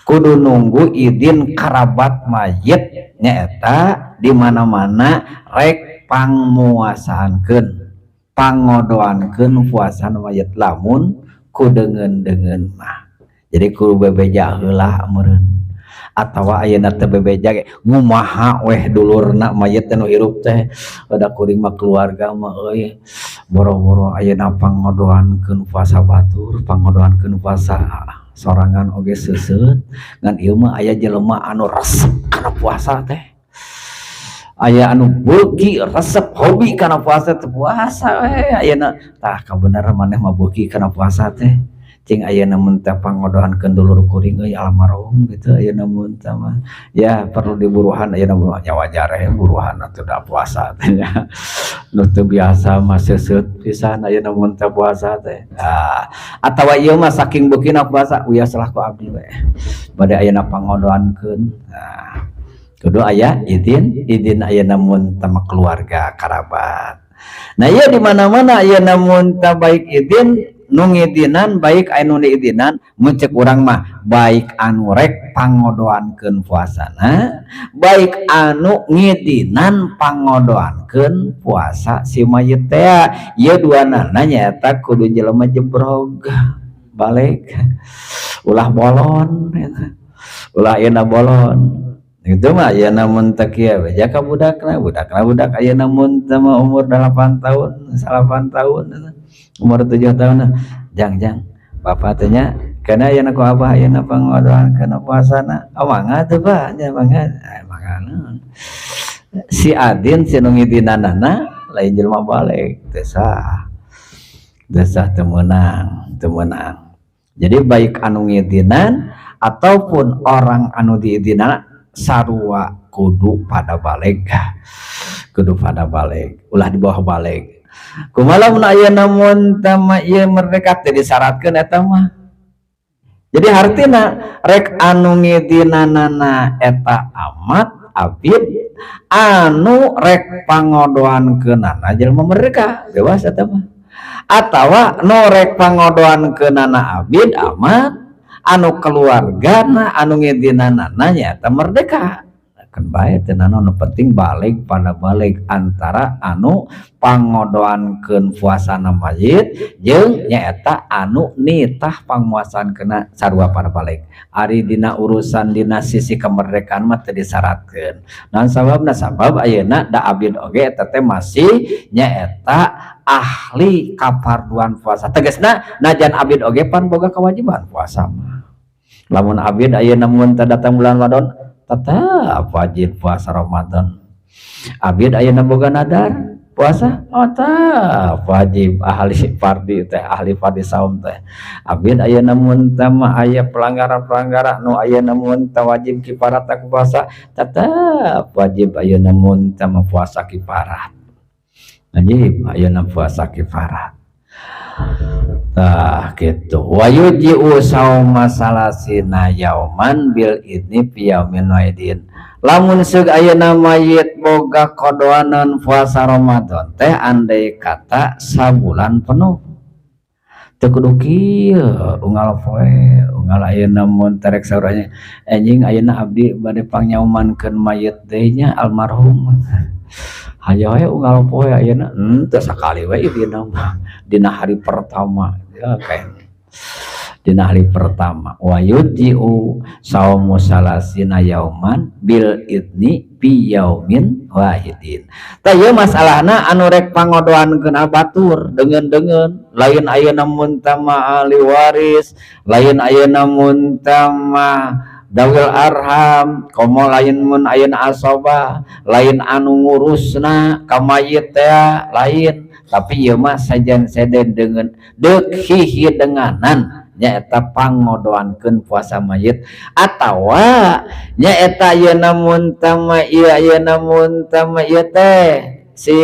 kudu nunggu izin karabat mayit nyaeta di mana-mana rek pangmuasaankeun, pangodoankeun puasa mayit lamun ku deungeun-deungeun mah. Jadi kudu bebeja heula meureun, atawa ayeuna teh bebeja ge ngumaha weh dulurna mayit teh nu hirup teh, da kuring mah keluarga mah euy, boro-boro ayeuna pangodoankeun puasa batur, pangodoankeun puasa sorangan oge seuseut, ngan ieu mah aya jelema anu resep kana puasa teh, aya anu beuki resep hobi kana puasa teh, puasa we ayeuna. Tah, kabeneran maneh mah beuki kana puasa teh, cing ayeuna mun teh pangodoankeun dulur kuring euy, almarhum gitu, ayeuna mun teh mah ya perlu diburuhan ayeuna, buruhan nya wajar we buruhan atuh, da puasa teh nya nu teu biasa mah seuseut pisan ayeuna mun teh puasa teh. Nah, atawa ieu mah saking beukina puasa, wios lah ku abdi we bade ayeuna pangodoankeun. Nah, kudu aya izin, izin ayeuna mun teh keluarga karabat. Nah, ieu di mana-mana ayeuna mun teh baik izin nu ngidinan, baik anu diidinan, mun cek urang mah baik anu rek pangodoankeun puasana, baik anu ngidinan pangodoankeun puasa si mayit teh, ieu duanana nyaeta kudu jelema jebrog balik, ulah bolon, ulah ayeuna bolon itu mah. Ayeuna mun teu kieu beja ka budakna, budakna budak ayeuna mun teh mah umur 8 tahun, 9 tahun, umur 7 tahun, jang jang bapak teh nya kana ayeuna ku abah ayeuna pangodoankeun puasana. Oh, mangga teh Pak nya, mangga. Mangga naon si Adin, si nu ngidinanana lain jelema balik teh sah. Teu sah, teu meunang, teu meunang. Jadi baik anu ngidinan ataupun orang anu diidinan sarua kudu pada balig, kudu pada balig, ulah di bawah balig. Kumaha lamun ayeuna mun tama ieu merdeka? Teu disyaratkeun eta mah. Jadi hartina rek anu ngidinanana eta amat, abid, anu rek pangodoankeunana jelema merdeka bebas eta mah, atawa nu rek pangodoankeunana abid, amat, anu keluargana anu ngidinanana nyaeta merdeka, kan bae teu nanaon. Nu penting balig, pada balig antara anu pangodoankeun puasana mayit jeung nyaeta anu nitah panguasaan, sarua pada balig. Ari dina urusan dina sisi kemerdekaan mah teu disyaratkeun. Naon sababna? Sabab ayeuna da abid oge eta teh masih nyaeta ahli kafarduan puasa. Tegasna najan abid oge pan boga kewajiban puasa mah. Lamun abid ayeuna mun teu datang bulan Ramadan, tetap wajib puasa Ramadan. Abid ayeuna boga nadar puasa, oh, tetap wajib, ahli fardi teh, ahli fardi saum teh. Abid ayeuna mun teu mah aya pelanggaran-pelanggaran nu ayeuna mun teu wajib kifarat puasa, tetap wajib ayeuna mun teu mah puasa kifarat, wajib ayeuna puasa kifarat. Tah gitu. Wa yujzi'u sauma salasina yauman bil idni fi yaumin wahidin. Lamun seug ayeuna mayit boga kodoanan puasa Ramadan teh, andai kata sabulan penuh, teu kudu kieu unggal poe, unggal ayeuna mun terek sauranya, "Enjing ayeuna abdi bade pangyaumankeun mayit deui nya, almarhum." Hayo we unggal poe ayeuna, henteu, sakali we dina mah, dina hari pertama ya, kayak dina hari pertama. Wa yujzi'u saumu salasina yauman bil idni fi yaumin wahidin. Tah, ieu masalahna anu rek pangodoankeun batur deungeun-deungeun, lain ayeuna mun tama ahli waris, lain ayeuna mun tama dawil arham, komo lain mun ayeuna asobah, lain anu ngurusna ka mayit teh lain, tapi ieu mah sajan seden dengan deuk hihidenganan nyaeta pangodoankeun puasa mayit, atawa nyaeta ayeuna mun tama ieu, ayeuna mun tama ieu teh si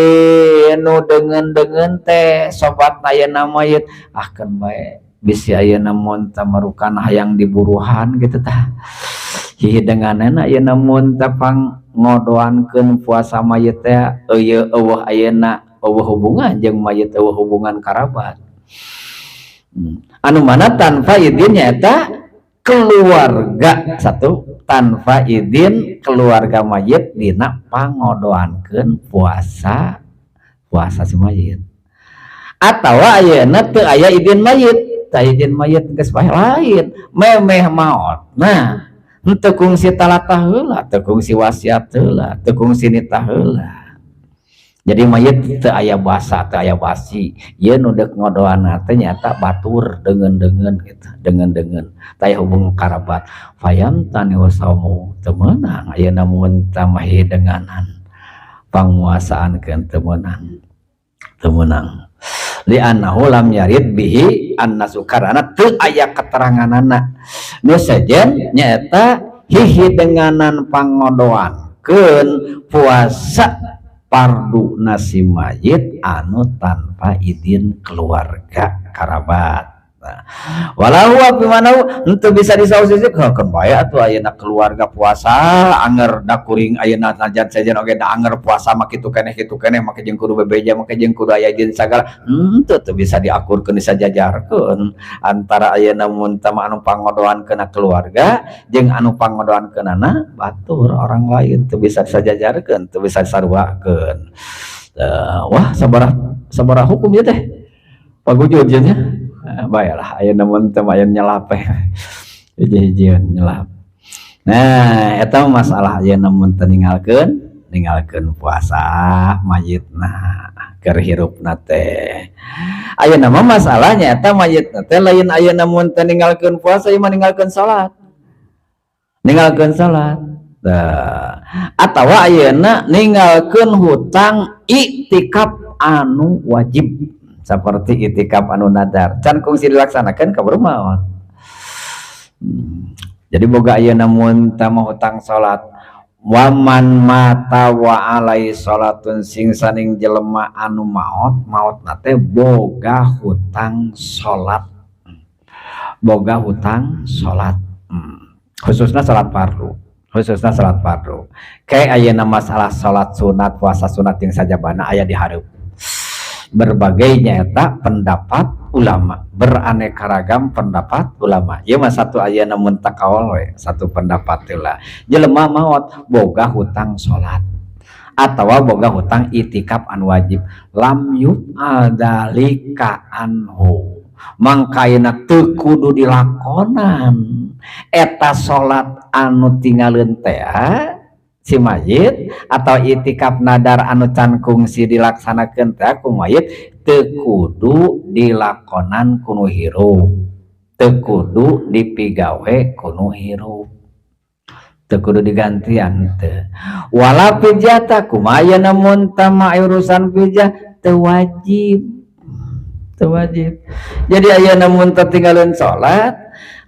nu deungeun-deungeun teh sobat ayeuna mayit, ah, keun bae bisi ayeuna mun tamarukan hayang diburuhan gitu. Tah, hihidenganana ayeuna mun teh pangodoankeun puasa mayit teh eueuh, eueuh ayeuna, eueuh hubungan jeung mayit, eueuh hubungan karabat. Anu mana tanpa izin nyaeta keluarga, satu, tanpa izin keluarga mayit dina pangodoankeun puasa, puasa si mayit, atawa ayeuna teu aya izin mayit, teu izin mayit geus bae, lain memeh maot. Nah, henteu kungsi talatah heula, teu kungsi wasiat heula, teu kungsi nitah heula. Jadi mayit teu aya basa, teu aya basi. Ieu nu deuk ngodoanna teh nyaeta batur, deungeun-deungeun gitu, deungeun-deungeun, teu aya hubungan karabat, fayamtani saumu, teu meunang ayeuna mun tah hidenganan panguasaankeun, teu meunang, teu meunang. Li'annahu lam yarid bihi annasu, karana teu aya keteranganana. Nu sejen nyaeta hihidenganan pangodoankeun puasa fardu nasi mayit anu tanpa izin keluarga karabat. Nah, walau manau henteu bisa disaos-saos keun bae atuh ayeuna keluarga puasa anger, da kuring ayeuna najan sejen oge da anger puasa mah kitu keneh, kitu keneh, make jeung kudu bebeja, make jeung kudu aya izin sagala. Henteu, teu bisa diakurkeun, disajajarkeun antara ayeuna mun teh anu pangodoankeun keluarga jeung anu pangodoankeunana batur, orang lain, teu bisa disajajarkeun, teu bisa disaruakeun. Wah, sabaraha sabaraha hukum ieu teh, pagujud nya. Baiklah, ayeuna mun teh aya nyelap hiji-hijieun nyelap. Nah, eta masalah ayeuna mun teu ninggalkeun, ninggalkeun puasa mayitna keur hirupna teh. Ayeuna mah masalahnya eta mayitna teh lain ayeuna mun teu ninggalkeun puasa, ieu mah ninggalkeun salat, ninggalkeun salat. Tah, atawa ayeuna ninggalkeun hutang iktikaf anu wajib. Seperti itikaf anu nadar can kungsi dilaksanakan kaburu maot. Jadi boga ayeuna mun tah hutang salat, waman mata wa alai salatun, sing saning jelema anu maot, maot teh boga hutang salat, boga hutang salat, khususnya salat fardu, khususnya salat fardu. Kayak ayeuna masalah salat sunat, puasa sunat yang sajabana aya di hareup. Berbagai nyata pendapat ulama, beraneka ragam pendapat ulama. Ieu mah satu ayeuna mun takaol we, satu pendapat lah. Jelema maot boga hutang salat atawa boga hutang itikaf anu wajib, lam yuf'al dzalika anhu, mangkaina teu kudu dilakonan eta salat anu tinggaleun teh si mayit atau itikaf nadar anu can kungsi dilaksanakeun teh ku mayit, teu kudu dilakonan ku nu hirup, teu kudu dipigawe ku nu hirup, teu kudu digantian teu. Wala fidyata, kumaha namun tama urusan fidyah? Teu wajib, teu wajib. Jadi aya namun tinggalin salat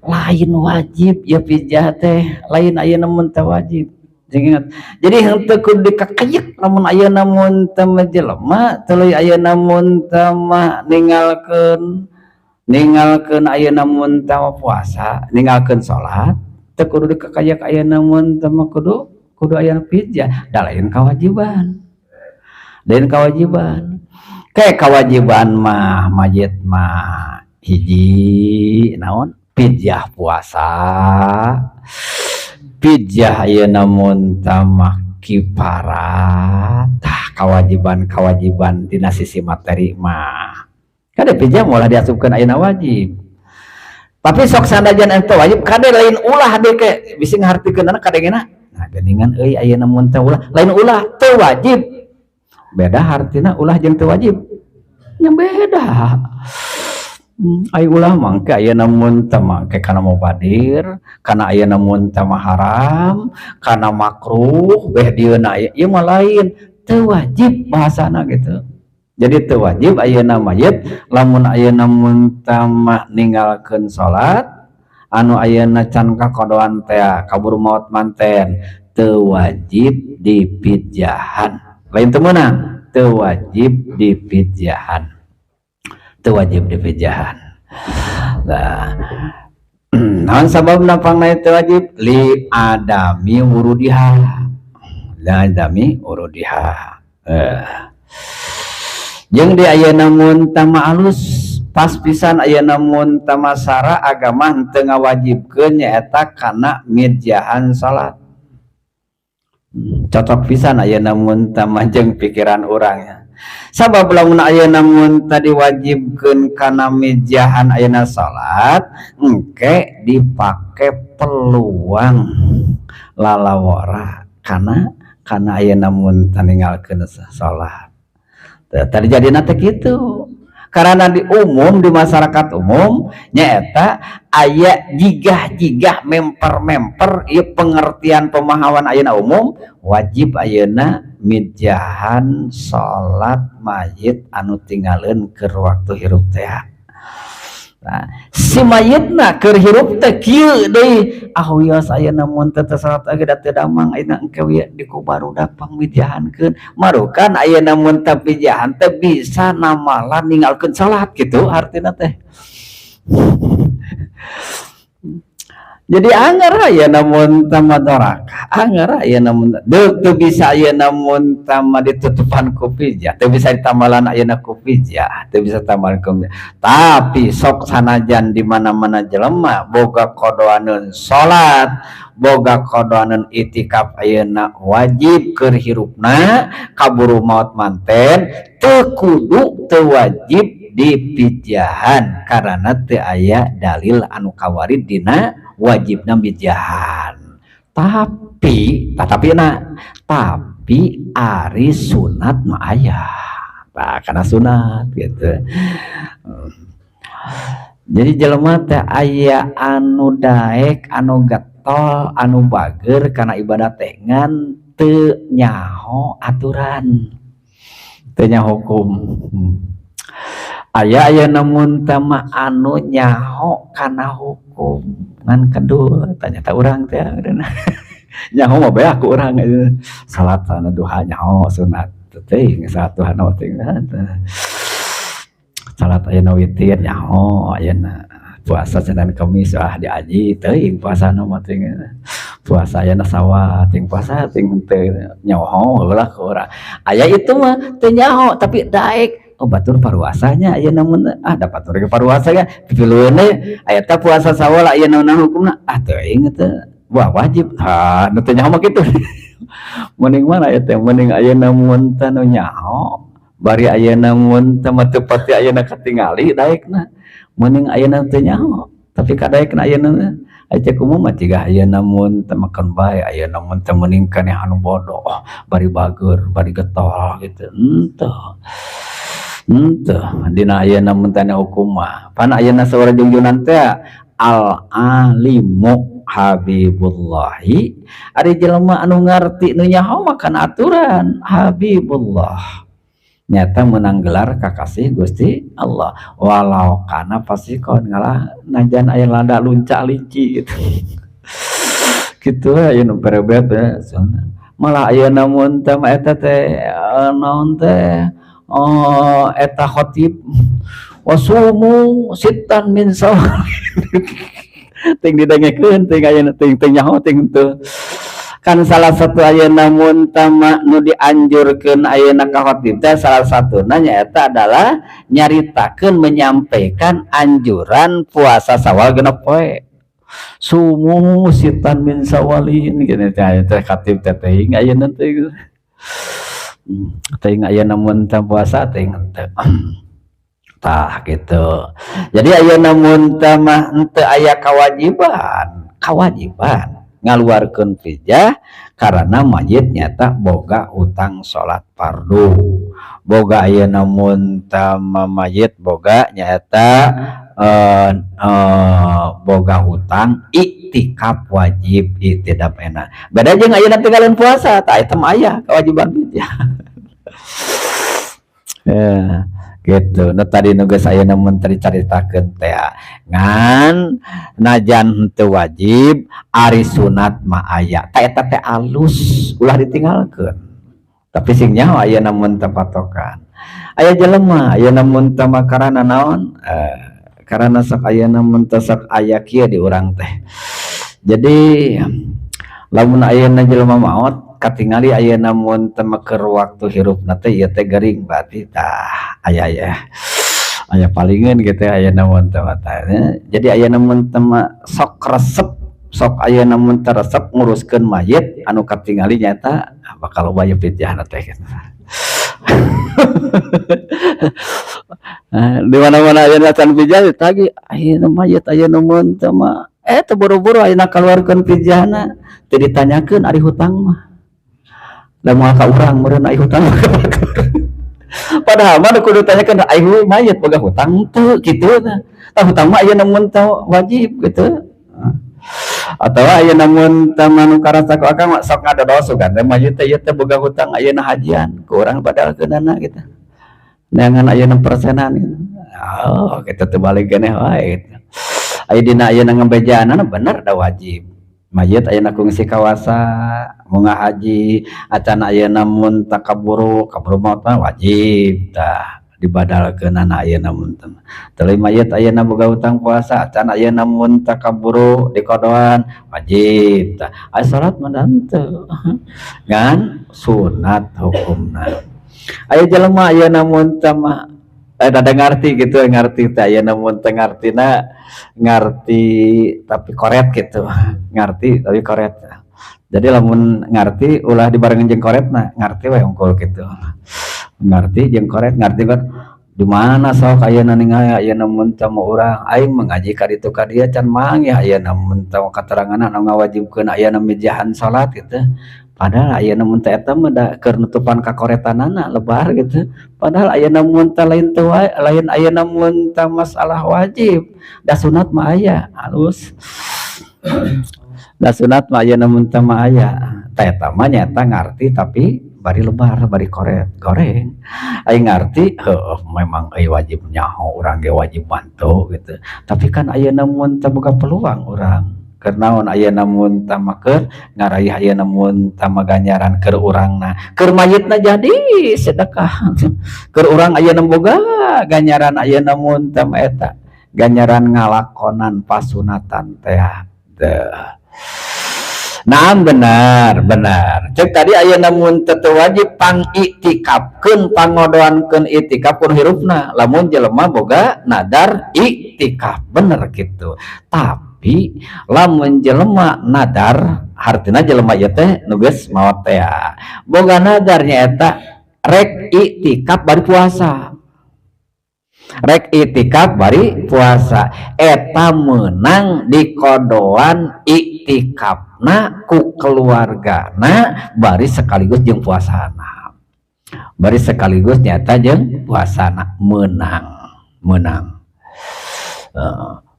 lain wajib ya, fidyah teh lain aya namun teu wajib. Ingat. Jadi henteu kudu dikakayek lamun aya namun teu jelema tuluy aya namun teu ninggalkeun, ninggalkeun aya namun teu puasa, ninggalkeun salat, teu kudu dikakayek aya namun teu kudu kudu aya fidyah, da lain kewajiban. Lain kewajiban. Kayak kewajiban mah mayit mah hiji naon? Fidyah puasa, fidyah ayeuna mun tamah kifarat. Tah, kewajiban-kewajiban dina sisi materi mah kade fidyah moal diasupkeun ayeuna wajib. Tapi sok sanajan ente wajib, kade lain ulah deh ke bisi ngahartikeun kadengena. Nah, geuningan euy, ayeuna mun teh ulah, lain ulah, teu wajib. Beda hartina ulah jeung teu wajib nya, beda. Ai ulah mangke ayeuna mun teh mangke kana mubadir, kana ayeuna mun teh mah haram, kana makruh, beh dieuna ieu mah lain, teu wajib bahasana gitu. Jadi teu wajib ayeuna mayit lamun ayeuna mun teh mah ninggalkeun salat anu ayeuna can kakodoan teh kaburu maot manten, teu wajib dipidyahan. Lain teu meunang, teu wajib dipidyahan. Teu wajib dipidyahan. Nah, naon sababna pangna teu wajib? Li adami wurudiha. Li adami wurudiha. Jeung di ayeuna mun tama alus pas pisan ayeuna mun tamasara agama henteu ngawajibkeun nyaeta kana midjahan salat. Cocok pisan ayeuna mun tama jeung pikiran urang ya. Sabab lamun ayeuna mun tadi wajibkeun kana midjahan ayeuna salat, engke dipake peluang lalawara kana ayeuna mun ninggalkeun salat. Tadi jadina teh kitu. Karena di umum, di masyarakat umum nyaeta aya jigah-jigah memper-memper ieu pengertian pemahaman ayeuna umum wajib ayeuna midjahan salat mayit anu tinggaleun keur waktu hirup teh. Nah, si mayitna keur hirup teh kieu deui, ah wios ayeuna mun teu salat oge da teu damang, ayeuna engke we di ku barudak pangmidjahankeun. Marukan ayeuna mun teu pijahan teh bisa namalan ninggalkeun salat gitu artina teh. Jadi anggar ayeuna mun teu madoraka, anggar ayeuna mun teu bisa ayeuna mun tama ditutupan ku pijah, teu bisa ditambalan ayeuna ku pijah, teu bisa tambalan ku pijah. Tapi sok sanajan di mana-mana jelema boga kodoaneun salat, boga kodoaneun itikaf ayeuna wajib keur hirupna, kaburu maot manten teu kudu, teu wajib dipijahan karena teu aya dalil anu kawarid dina wajibna mijahan. Tapi tetapi na tapi ari sunat mah aya. Tah kana sunat gitu. Jadi jelema teh aya anu daek, anu getol, anu bager kana ibadah teh ngan teu nyaho aturan, teu nyaho hukum. Aya aya namun tama anu nyaho kana hukum ngan kedul tanya urang teh nyaho mah bae aku urang salat sana duha nyaho sunat teuing salat duha na teuing salat ayeuna witir nyaho ayeuna puasa Senin Kamis ah diaji teuing puasana mah teuing puasa ayeuna Sawal teuing puasa teuing teu nyaho heula ku urang aya itu mah teu nyaho tapi daek oh batur paruasanya ayeuna mun ah da batur ge paruasa ya pipilueun deui aya teh puasa Sawal ayeuna naon hukumna ah teuing teh wah wajib ha nu teu nyaho mah kitu mending mana aya teh mending ayeuna mun teh nu nyaho bari ayeuna mun teh mah teu pati ayeuna katingali daekna mending ayeuna teu nyaho tapi kadaekna ayeuna aya cek umum mah ciga ayeuna mun teh makan bae ayeuna mun teh mending keneh anu bodoh bari bager bari getol gitu henteu henteu dina ayeuna mun teh hukum mah pan ayeuna saurang jungjunan teh al alimu habibullahi ari jelema anu ngarti nu nyaho mah kana aturan habibullah nyata menang gelar kakasih Gusti Allah walau kana fasikon ngalah najan aya lada lunca linci gitu gitu aya nu perebet malah ayeuna mun teh mah eta teh naon teh oh eta khatib wasumu sittan min sawal ting didengekeun ting ayeuna ting ting nyaho ting teu kan salah satu ayeuna mun tama nu dianjurkeun ayeuna ka khatib teh salah satuna nyaeta adalah nyaritakeun menyampaikan anjuran puasa Sawal genep poe sumu sittan min sawalin gini teh teh khatib teh teuing ayeuna teh teuing ayeuna mun teh puasa teuing teh tah gitu. Jadi ayeuna mun teh mah henteu aya kewajiban kewajiban ngaluarkeun fidyah karena mayit nyata boga utang salat fardu boga ayeuna mun teh mayit boga nyata boga hutang iktikaf wajib tidak enak beda jeung ayeuna tinggalin puasa tah eta mah aya kewajiban fidyah ya gitu. Nah tadi nu geus ayeuna mun tadi caritakeun teh ngan najan henteu wajib ari sunat mah aya tah eta teh alus ulah ditinggalkeun tapi sing nyaho ayeuna mun teu patokan aya jelema ayeuna mun teu mah karana naon karana sok ayeuna mun teu sok aya kieu di urang teh. Jadi lamun ayeuna jelema maot katingali ayeuna mun teu keur waktu hirupna teh ieu teh gering berarti tah aya ya aya palingan gitu ayeuna mun teu tah. Jadi ayeuna mun teu sok resep sok ayeuna mun teu resep nguruskeun mayit anu katingali nyata bakal loba ieu fidyahna teh gitu. Di mana-mana ayeuna can fidyah ditagih ayeuna mayit ayeuna mun teu mah teu buru-buru ayeuna kaluarkeun fidyahna teu ditanyakeun ari hutang mah da moal ka urang meureun ari hutang mah. Padahal mah kudu ditanyakeun ari mayit boga hutang teu kitu tah. Tah hutang mah ayeuna mun teu wajib gitu. Atawa ayeuna mun teu manu karasa ku akang sok ngadodol sugan teh mayit teh ieu teh boga hutang ayeuna hajian ku urang badalkeunana gitu. Neangan ayeuna persenan gitu. Oh, kitu teh balik keneh wae gitu. Aya dina ayeuna ngebejaanana bener da wajib. Mayit ayeuna kungsi kawasa munggah haji acan ayeuna mun takaburu kaburu maot mah wajib tah dibadalkeunana ayeuna mun teh. Tuluy mayit ayeuna boga hutang puasa acan ayeuna mun takaburu dikodoan wajib tah. Aya salat mah henteu ngan sunat hukumna. Aya jelema ayeuna mun teh mah ada ngarti gitu ngarti teh ayeuna mun teh ngartina ngarti tapi koret gitu ngarti tapi koret. Jadi lamun ngarti ulah dibarengan jeung koretna ngarti we unggul gitu ngarti jeung koret ngarti kan di mana sok ayeuna ningali ayeuna mun teh mah urang aing mengaji ka ditu ka dieu can manggih ayeuna mun teh kateranganna anu ngawajibkeun ayeuna mijahan salat gitu. Padahal ayeuna mun teh eta mah da keur nutupan kakoretanana lebar gitu. Padahal ayeuna mun teh lain teu lain ayeuna mun teh masalah wajib da sunat mah aya halus. Da sunat mah ayeuna mun teh mah aya. Tah eta mah nyata ngarti tapi Bari lebar, bari koret goreng. Aing ngarti, heuh, memang euy wajib nyaho, urang ge wajib bantu gitu. Tapi kan ayeuna mun teu boga peluang urang. Keur naon ayeuna mun tah mah keur ngaraih ayeuna mun tah mah ganjaran keur urangna. Keur mayitna jadi sedekah. Keur urang ayeuna boga ganjaran ayeuna mun tah mah eta ganjaran ngalakonan pasunatan teh. Teu. Nah, benar, benar. Cek tadi ayeuna mun teu wajib pang iktikafkeun, pangodoankeun iktikaf pun hirupna. Lamun jelema boga nadar iktikaf, bener gitu. Tapi lamun jelema nadar, hartina jelema ieu teh nu geus maot teh boga nadar nyaeta rek iktikaf bari puasa. Rek itikaf bari puasa eta menang dikodoan iktikafna ku keluargana bari sekaligus jeung puasana, bari sekaligus nyata jeung puasana, menang menang.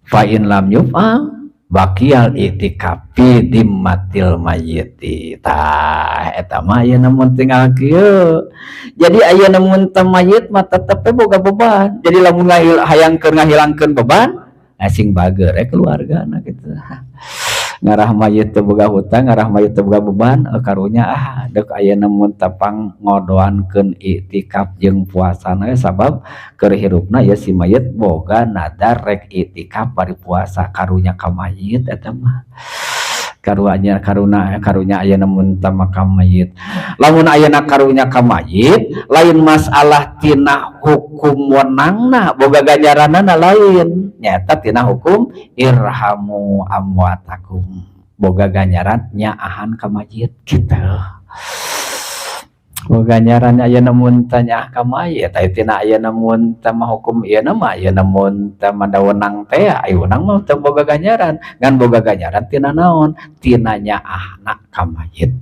Fa in lam yuf'al baqiyal iktikaf fi dimmatil mayyiti. Tah, eta mah ayeuna mun tinggal kieu. Jadi ayeuna mun teu mayit mah tetep we boga beban. Jadi lamun hayang keur ngahilangkeun beban, sing bager we keluargana gitu. Ngarah mayit teu boga hutang, ngarah mayit teu boga beban, karunya ah deuk ayeuna mun tepang ngodoankeun iktikaf jeung puasana we, sabab keur hirupna ya si mayit boga nadar rek iktikaf bari puasa, karunya ka mayit eta mah. Karunya karuna karunya ayeuna mun teh ka mayit. Lamun ayeuna karunya ka mayit, lain masalah tina hukum wenangna boga ganjaranana, lain, nyaeta tina hukum irhamu amwatakum, boga ganjaran nyaahan ka mayit gitu. Boga ganjaran ayeuna mun teh nyaah ka mayit. Aya tina ayeuna mun teh mah hukum ieu mah ayeuna mun teh mah da wenang teh, aya wenang mah teu boga ganjaran, ngan boga ganjaran tina naon? Tina nyaahna ka mayit.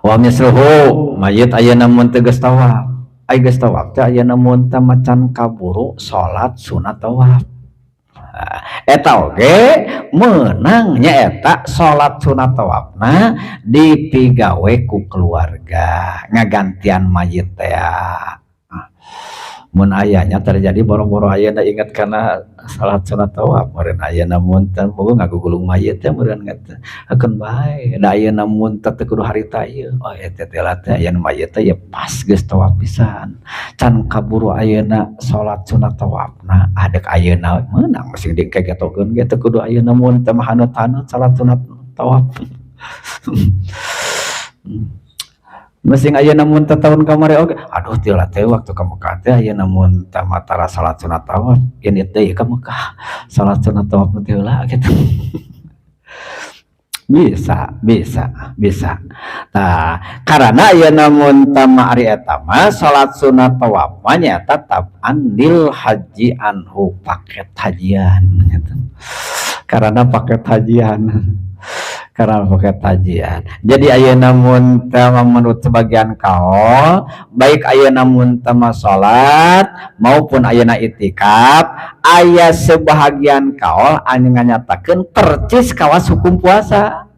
Wa misluhu mayit ayeuna mun teu geus tawaf, ai geus tawaf teh ayeuna mun teh macan kaburu salat sunat tawaf. Eta oge meunang, nyaeta salat sunat tawafna dipigawe ku keluarga ngagantian mayit teh. Mun ayanya terjadi boro-boro ayeuna inget kana salat sunat tawaf meureun, ayeuna mun teh boga ngagugulung mayit teh meureun teh akeun bae da ayeuna mun teh teu kudu harita ieu. Oh, eta teh lah teh ayeuna mayit teh ya pas geus tawaf pisan, can kaburu ayeuna salat sunat tawafna, adek ayeuna meunang masih dikegetokeun ge teu kudu ayeuna mun teh mah hanut-hanut salat sunat tawaf. Masing ayeuna mun teh tahun kamari oge, aduh, teu lah teh waktu ka Mekah teh ayeuna mun teh matara salat sunat tawaf ini teh ka Mekah salat sunat tawaf teh heula gitu. Bisa, bisa, bisa. Nah, karena ayeuna mun teh mah ari eta mah salat sunat tawaf mah nyaeta tab'an lil haji anhu, paket hajian gitu. Karena paket hajian, karena paket hajian. Jadi ayeuna mun teh menurut sebagian kaul, baik ayeuna mun teh salat maupun ayeuna itikaf, aya sebahagian kaul anu nganyatakeun percis kawas hukum puasa.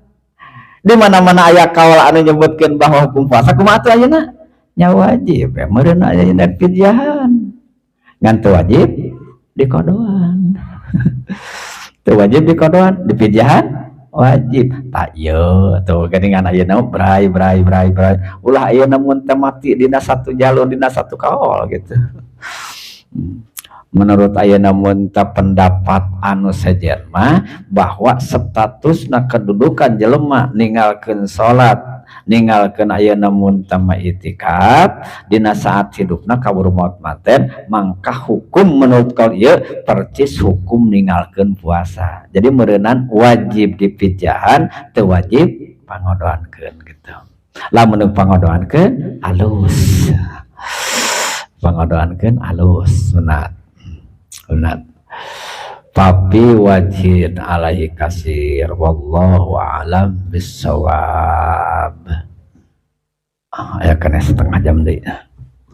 Di mana-mana aya kaul anu nyebutkeun bahwa hukum puasa kumaha atuh ayeuna? Nya wajib ya meureun ayeuna fidyahan. Ngan teu wajib dikodoan. Teu wajib dikodoan, dipidyahan wajib. Tak ieu tuh geuningan ayeuna bray bray bray bray, ulah ayeuna mun teh mati dina satu jalur, dina satu kaul gitu. Menurut ayeuna mun teh pendapat anu sejen mah bahwa statusna kedudukan jelema ninggalkeun salat, ninggalkeun ayeuna mun teh mah itikaf dina saat hidupna kaburu maot maten, mangka hukum menurut kaul ieu percis hukum ninggalkeun puasa. Jadi meureunan wajib dipijahan, teu wajib pangodoankeun gitu. Lamun pangodoankeun alus, pangodoankeun alus, sunat sunat papi wajin alaihi kasir. Wallahu a'lam bissawab. Ah, ya kena setengah jam deh.